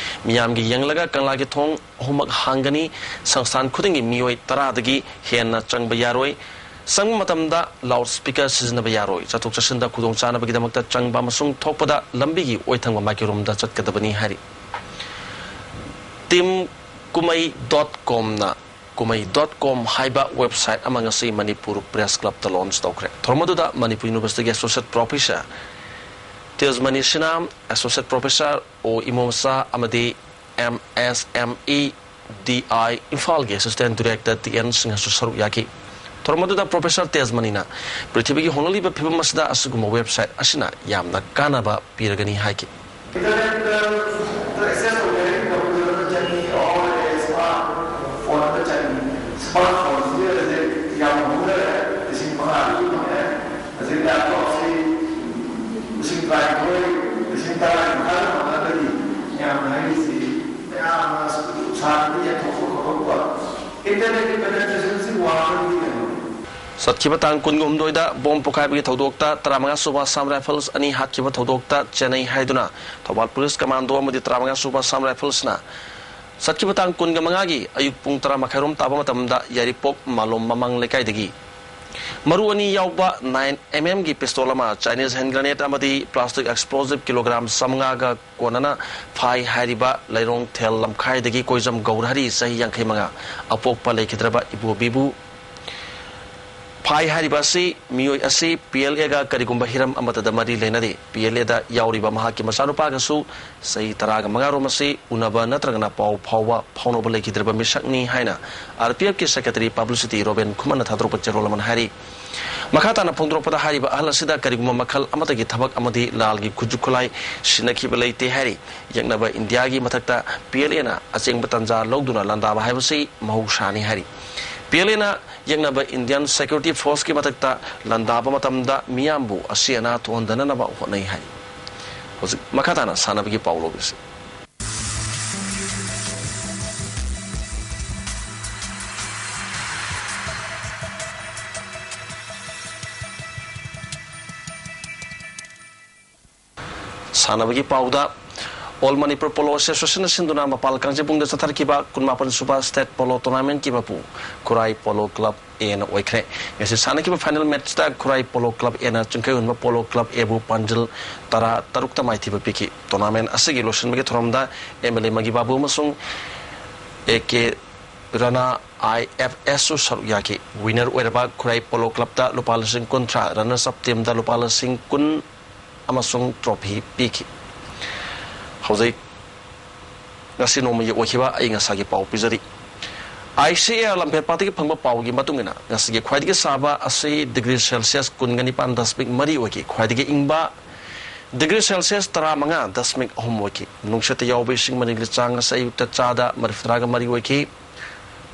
ꯃꯤꯌꯥꯝꯒꯤ ꯌꯦꯡꯂꯒ ꯀꯪꯂꯥꯒꯤ ꯊꯣꯡ ꯑꯍꯨꯝꯃꯛ ꯍꯥꯡꯒꯅꯤ꯫ ꯁꯪꯁꯊꯥꯟ ꯈꯨꯗꯤꯡꯒꯤ ꯃꯤꯑꯣꯏ ꯇꯔꯥꯗꯒꯤ ꯍꯦꯟꯅ ꯆꯪꯕ ꯌꯥꯔꯣꯏ꯫ ꯆꯪꯕ ꯃꯇꯝꯗ ꯂꯥꯎꯗ ꯁ꯭ꯄꯤꯀꯔ ꯁꯤꯖꯤꯟꯅꯕ ꯌꯥꯔꯣꯏ꯫ ꯆꯠꯊꯣꯛ ꯆꯠꯁꯤꯟꯗ ꯈꯨꯗꯣꯡꯆꯥꯅꯕꯒꯤꯗꯃꯛꯇ ꯆꯪꯕ ꯑꯃꯁꯨꯡ ꯊꯣꯛꯄꯗ ꯂꯝꯕꯤꯒꯤ ꯑꯣꯏꯊꯪꯕ ꯃꯥꯏꯀꯩꯔꯣꯝꯗ ꯆꯠꯀꯗꯕꯅꯤ ꯍꯥꯏꯔꯤ꯫ ꯇꯤꯝ ꯀꯨꯃꯩ ꯗꯣꯠ ꯀꯣꯝꯅ ꯀꯨꯃꯩ ꯗꯣꯠ ꯀꯣꯝ ꯍꯥꯏꯕ ꯋꯦꯕꯁꯥꯏꯠ ꯑꯃ ꯉꯁꯤ ꯃꯅꯤꯄꯨꯔ ꯄ꯭ꯔꯦꯁ ꯀ꯭ꯂꯕꯇ ꯂꯣꯟꯆ ꯇꯧꯈ꯭ꯔꯦ꯫ ꯊꯧꯔꯝ ꯑꯗꯨꯗ ꯃꯅꯤꯄꯨꯔ ꯌꯨꯅꯤꯚꯔꯁꯤꯇꯤꯒꯤ associate professor Tejmani Sinam, associate professor O Imomcha ꯑꯃꯗꯤ M S M E D I ꯏꯝꯐꯥꯜꯒꯤ ꯑꯦꯁꯤꯁꯇꯦꯟꯠ ꯗꯤꯔꯦꯛꯇꯔ ꯇꯤ ꯑꯦꯟ ꯁꯤꯡꯍꯁꯨ ꯁꯔꯨꯛ ꯌꯥꯈꯤ꯫ ꯊꯧꯔꯝ ꯑꯗꯨꯗ ꯄ꯭ꯔꯣꯐꯦꯁꯔ ꯇꯦꯖꯃꯅꯤꯅ ꯄ꯭ꯔꯤꯊꯤꯕꯤꯒꯤ ꯍꯣꯡꯂꯛꯂꯤꯕ ꯐꯤꯕꯝ ꯑꯁꯤꯗ ꯑꯁꯤꯒꯨꯝꯕ ꯋꯦꯕꯁꯥꯏꯠ ꯑꯁꯤꯅ ꯌꯥꯝꯅ ꯀꯥꯟꯅꯕ ꯄꯤꯔꯒꯅꯤ ꯍꯥꯏꯈꯤ꯫ Internet access ꯇꯧꯕ ꯍꯥꯏꯔꯗꯤ computer ꯆꯪꯉꯤ, or smart phone ꯆꯪꯉꯤ꯫ Smart phone ꯁꯤꯗꯤ ꯍꯧꯖꯤꯛ ꯌꯥꯝ ꯍꯣꯡꯅꯔꯦ, ꯂꯤꯁꯤꯡ ꯃꯉꯥꯗꯒꯤ ꯐꯪꯉꯦ꯫ ꯍꯧꯖꯤꯛ laptop ꯁꯤ ꯂꯤꯁꯤꯡ ꯇꯔꯥꯅꯤꯊꯣꯏ, ꯂꯤꯁꯤꯡ ꯇꯔꯥ ꯃꯈꯥꯗ ꯐꯪꯉꯒꯗꯤ ꯃꯌꯥꯝꯅ ꯍꯥꯏꯔꯤꯁꯤ ꯃꯌꯥꯝꯅ ꯁꯥꯟꯅꯕ ꯌꯦꯟꯊꯣꯛꯄ ꯈꯣꯠꯇꯣꯛꯄ꯫ Internet ꯀꯤ penetration ꯁꯤ ꯋꯥꯡꯉꯒꯗꯤ ꯀꯩꯅꯣ? ꯆꯠꯈꯤꯕ ꯇꯥꯡ ꯀꯨꯟꯒ ꯍꯨꯝꯗꯣꯏꯗ ꯕꯣꯝ ꯄꯣꯈꯥꯏꯕꯒꯤ ꯊꯧꯗꯣꯛꯇ ꯇꯔꯥꯃꯉꯥ ꯁꯨꯕ Assam Rifles ꯑꯅꯤ ꯍꯥꯠꯈꯤꯕ ꯊꯧꯗꯣꯛꯇ ꯆꯦꯟꯅꯩ ꯍꯥꯏꯗꯨꯅ ꯊꯧꯕꯥꯜ ꯄꯨꯂꯤꯁ ꯀꯃꯥꯟꯗꯣ ꯑꯃꯗꯤ ꯇꯔꯥꯃꯉꯥ ꯁꯨꯕ Assam Riflesꯅ ꯆꯠꯈꯤꯕ ꯇꯥꯡ ꯀꯨꯟꯒ ꯃꯉꯥꯒꯤ ꯑꯌꯨꯛ ꯄꯨꯡ ꯇꯔꯥ ꯃꯈꯥꯏꯔꯣꯝ ꯇꯥꯕ ꯃꯇꯝꯗ ꯌꯥꯏꯔꯤꯄꯣꯛ ꯃꯥꯂꯣꯝ ꯃꯃꯥꯡ ꯂꯩꯀꯥꯏꯗꯒꯤ ꯃꯔꯨ ꯑꯅꯤ ꯌꯥꯎꯕ nine MM ꯒꯤ pistol ꯑꯃ, Chinese hand grenade ꯑꯃꯗꯤ plastic explosive kilogram ꯆꯥꯃꯉꯥꯒ ꯀꯣꯟꯅꯅ ꯐꯥꯏ ꯍꯥꯏꯔꯤꯕ ꯂꯩꯔꯣꯡꯊꯦꯜ ꯂꯝꯈꯥꯏꯗꯒꯤ ꯀꯣꯏꯖꯝ ꯒꯧꯔꯍꯔꯤ, ꯆꯍꯤ ꯌꯥꯡꯈꯩ ꯃꯉꯥ, ꯑꯄꯣꯛꯄ ꯂꯩꯈꯤꯗ꯭ꯔꯕ ꯏꯕꯣꯕꯤꯕꯨ ꯐꯥꯏ ꯍꯥꯏꯔꯤꯕ ꯑꯁꯤ, ꯃꯤꯑꯣꯏ ꯑꯁꯤ PLAꯒ ꯀꯔꯤꯒꯨꯝꯕ ꯍꯤꯔꯝ ꯑꯃꯠꯇꯗ ꯃꯔꯤ ꯂꯩꯅꯗꯦ꯫ PLAꯗ ꯌꯥꯎꯔꯤꯕ ꯃꯍꯥꯛꯀꯤ ꯃꯆꯥꯅꯨꯄꯥꯒꯁꯨ ꯆꯍꯤ ꯇꯔꯥꯒ ꯃꯉꯥ ꯔꯣꯝ ꯑꯁꯤ ꯎꯅꯕ ꯅꯠꯇ꯭ꯔꯒꯅ ꯄꯥꯎ ꯐꯥꯎꯕ ꯐꯥꯎꯅꯕ ꯂꯩꯈꯤꯗ꯭ꯔꯕ ꯃꯤꯁꯛꯅꯤ ꯍꯥꯏꯅ RPFꯀꯤ secretary publicity ꯔꯣꯕꯦꯟ ꯈꯨꯃꯟꯅ ꯊꯥꯗꯣꯔꯛꯄ ꯆꯦꯔꯣꯜ ꯑꯃꯅ ꯍꯥꯏꯔꯤ꯫ ꯃꯈꯥ ꯇꯥꯅ ꯐꯣꯡꯗꯣꯔꯛꯄꯗ ꯍꯥꯏꯔꯤꯕ ꯑꯍꯜ ꯑꯁꯤꯗ ꯀꯔꯤꯒꯨꯝꯕ ꯃꯈꯜ ꯑꯃꯠꯇꯒꯤ ꯊꯕꯛ ꯑꯃꯗꯤ ꯂꯥꯜꯒꯤ ꯈꯨꯠꯁꯨ ꯈꯨꯠꯂꯥꯏ ꯁꯤꯖꯤꯟꯅꯈꯤꯕ ꯂꯩꯇꯦ ꯍꯥꯏꯔꯤ꯫ ꯌꯦꯛꯅꯕ ꯏꯟꯗꯤꯌꯥꯒꯤ ꯃꯊꯛꯇ PLAꯅ ꯑꯆꯦꯡꯕ ꯇꯥꯟꯖꯥ ꯂꯧꯗꯨꯅ ꯂꯥꯟꯗꯥꯕ ꯍꯥꯏꯕꯁꯤ ꯃꯍꯧꯁꯥꯅꯤ ꯍꯥꯏꯔꯤ꯫ PLAꯅ ꯌꯦꯛꯅꯕ Indian Security Forceꯀꯤ ꯃꯊꯛꯇ ꯂꯥꯟꯗꯥꯕ ꯃꯇꯝꯗ ꯃꯤꯌꯥꯝꯕꯨ ꯑꯁꯤ ꯑꯅꯥ ꯊꯣꯛꯍꯟꯗꯅꯅꯕ ꯍꯣꯠꯅꯩ ꯍꯥꯏ꯫ ꯍꯧꯖꯤꯛ ꯃꯈꯥ ꯇꯥꯅ ꯁꯥꯟꯅꯕꯒꯤ ꯄꯥꯎ ꯂꯧꯕꯤꯁꯤ꯫ ꯁꯥꯟꯅꯕꯒꯤ ꯄꯥꯎꯗ, All Manipur Polo Associationꯅ ꯁꯤꯟꯗꯨꯅ ꯃꯄꯥꯜ ꯀꯥꯡꯖꯩꯕꯨꯡꯗ ꯆꯠꯊꯔꯛꯈꯤꯕ ꯀꯨꯟꯃꯥꯄꯟ ꯁꯨꯕ State Polo Tournamentꯀꯤ ꯃꯄꯨ ꯈꯨꯔꯥꯏ Polo Club Aꯅ ꯑꯣꯏꯈ꯭ꯔꯦ꯫ ꯉꯁꯤ ꯁꯥꯟꯅꯈꯤꯕ final matchꯇ ꯈꯨꯔꯥꯏ Polo Club Aꯅ ꯆꯤꯡꯈꯩꯍꯨꯟꯕ Polo Club Aꯕꯨ ꯄꯥꯟꯖꯤꯜ ꯇꯔꯥ ꯇꯔꯨꯛꯇ ꯃꯥꯏꯊꯤꯕ ꯄꯤꯈꯤ꯫ Tournament ꯑꯁꯤꯒꯤ ꯂꯣꯏꯁꯤꯟꯕꯒꯤ ꯊꯧꯔꯝꯗ MLA ꯃꯒꯤ ꯕꯥꯕꯨ ꯑꯃꯁꯨꯡ AK ꯔꯅꯥ IFSꯁꯨ ꯁꯔꯨꯛ ꯌꯥꯈꯤ꯫ Winner ꯑꯣꯏꯔꯕ ꯈꯨꯔꯥꯏ Polo Clubꯇ ꯂꯨꯄꯥ ꯂꯤꯁꯤꯡ ꯀꯨꯟꯊ꯭ꯔꯥ, runners up teamꯗ ꯂꯨꯄꯥ ꯂꯤꯁꯤꯡ ꯀꯨꯟ ꯑꯃꯁꯨꯡ trophy ꯄꯤꯈꯤ꯫ ꯍꯧꯖꯤꯛ ꯉꯁꯤ ꯅꯣꯡꯃꯒꯤ ꯑꯣꯏꯈꯤꯕ ꯑꯏꯪ ꯑꯁꯥꯒꯤ ꯄꯥꯎ ꯄꯤꯖꯔꯤ꯫ ICAR ꯂꯝꯐꯦꯜꯄꯥꯠꯇꯒꯤ ꯐꯪꯕ ꯄꯥꯎꯒꯤ ꯃꯇꯨꯡ ꯏꯟꯅ, ꯉꯁꯤꯒꯤ ꯈ꯭ꯋꯥꯏꯗꯒꯤ ꯁꯥꯕ ꯑꯁꯤ degree Celsius ꯀꯨꯟꯒ ꯅꯤꯄꯥꯟ ꯗꯁꯃꯤꯛ ꯃꯔꯤ ꯑꯣꯏꯈꯤ꯫ ꯈ꯭ꯋꯥꯏꯗꯒꯤ ꯏꯪꯕ degree Celsius ꯇꯔꯥꯃꯉꯥ ꯗꯁꯃꯤꯛ ꯑꯍꯨꯝ ꯑꯣꯏꯈꯤ꯫ ꯅꯨꯡꯁꯤꯠꯇ ꯌꯥꯎꯕ ꯏꯁꯤꯡ ꯃꯅꯤꯜꯒꯤ ꯆꯥꯡ ꯑꯁꯤ ꯑꯌꯨꯛꯇ ꯆꯥꯗ ꯃꯔꯤꯐꯨꯇꯔꯥꯒ ꯃꯔꯤ ꯑꯣꯏꯈꯤ꯫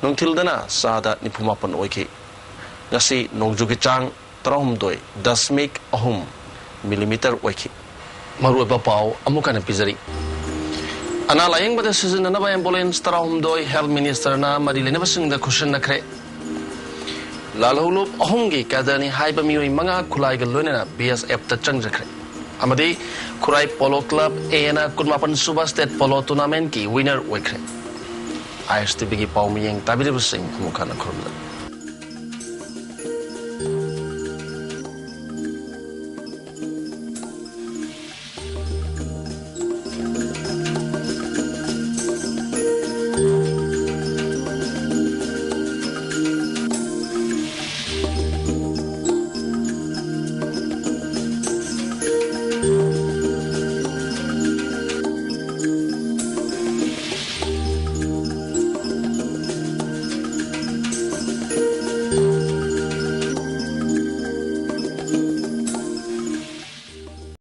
ꯅꯨꯡꯊꯤꯜꯗꯅ ꯆꯥꯗ ꯅꯤꯐꯨꯃꯥꯄꯟ ꯑꯣꯏꯈꯤ꯫ ꯉꯁꯤ ꯅꯣꯡꯖꯨꯒꯤ ꯆꯥꯡ ꯇꯔꯥꯍꯨꯝꯗꯣꯏ ꯗꯁꯃꯤꯛ ꯑꯍꯨꯝ millimeter ꯑꯣꯏꯈꯤ꯫ ꯃꯔꯨꯑꯣꯏꯕ ꯄꯥꯎ ꯑꯃꯨꯛ ꯍꯟꯅ ꯄꯤꯖꯔꯤ꯫ ꯑꯅꯥ ꯂꯥꯌꯦꯡꯕꯗ ꯁꯤꯖꯤꯟꯅꯅꯕ ambulance ꯇꯔꯥꯍꯨꯝꯗꯣꯏ Health Ministerꯅ ꯃꯔꯤ ꯂꯩꯅꯕꯁꯤꯡꯗ ꯈꯨꯠꯁꯤꯟꯅꯈ꯭ꯔꯦ꯫ ꯂꯥꯜꯍꯧꯂꯨꯞ ꯑꯍꯨꯝꯒꯤ ꯀꯦꯗꯔꯅꯤ ꯍꯥꯏꯕ ꯃꯤꯑꯣꯏ ꯃꯉꯥ ꯈꯨꯠꯂꯥꯏꯒ ꯂꯣꯏꯅꯅ ꯕꯤ ꯑꯦꯁ ꯑꯦꯐꯇ ꯆꯪꯖꯈ꯭ꯔꯦ ꯑꯃꯗꯤ ꯈꯨꯔꯥꯏ ꯄꯣꯂꯣ ꯀ꯭ꯂꯕ ꯑꯦꯅ ꯀꯨꯟꯃꯥꯄꯟ ꯁꯨꯕ ꯁ꯭ꯇꯦꯠ ꯄꯣꯂꯣ ꯇꯣꯔꯅꯥꯃꯦꯟꯠꯀꯤ ꯋꯤꯅꯔ ꯑꯣꯏꯈ꯭ꯔꯦ꯫ ꯑꯥꯏ ꯑꯦꯁ ꯇꯤ ꯚꯤꯒꯤ ꯄꯥꯎ ꯃꯤꯌꯦꯡ ꯇꯥꯕꯤꯔꯤꯕꯁꯤꯡ ꯑꯃꯨꯛ ꯍꯟꯅ ꯈꯨꯔꯨꯝꯖꯔꯤ꯫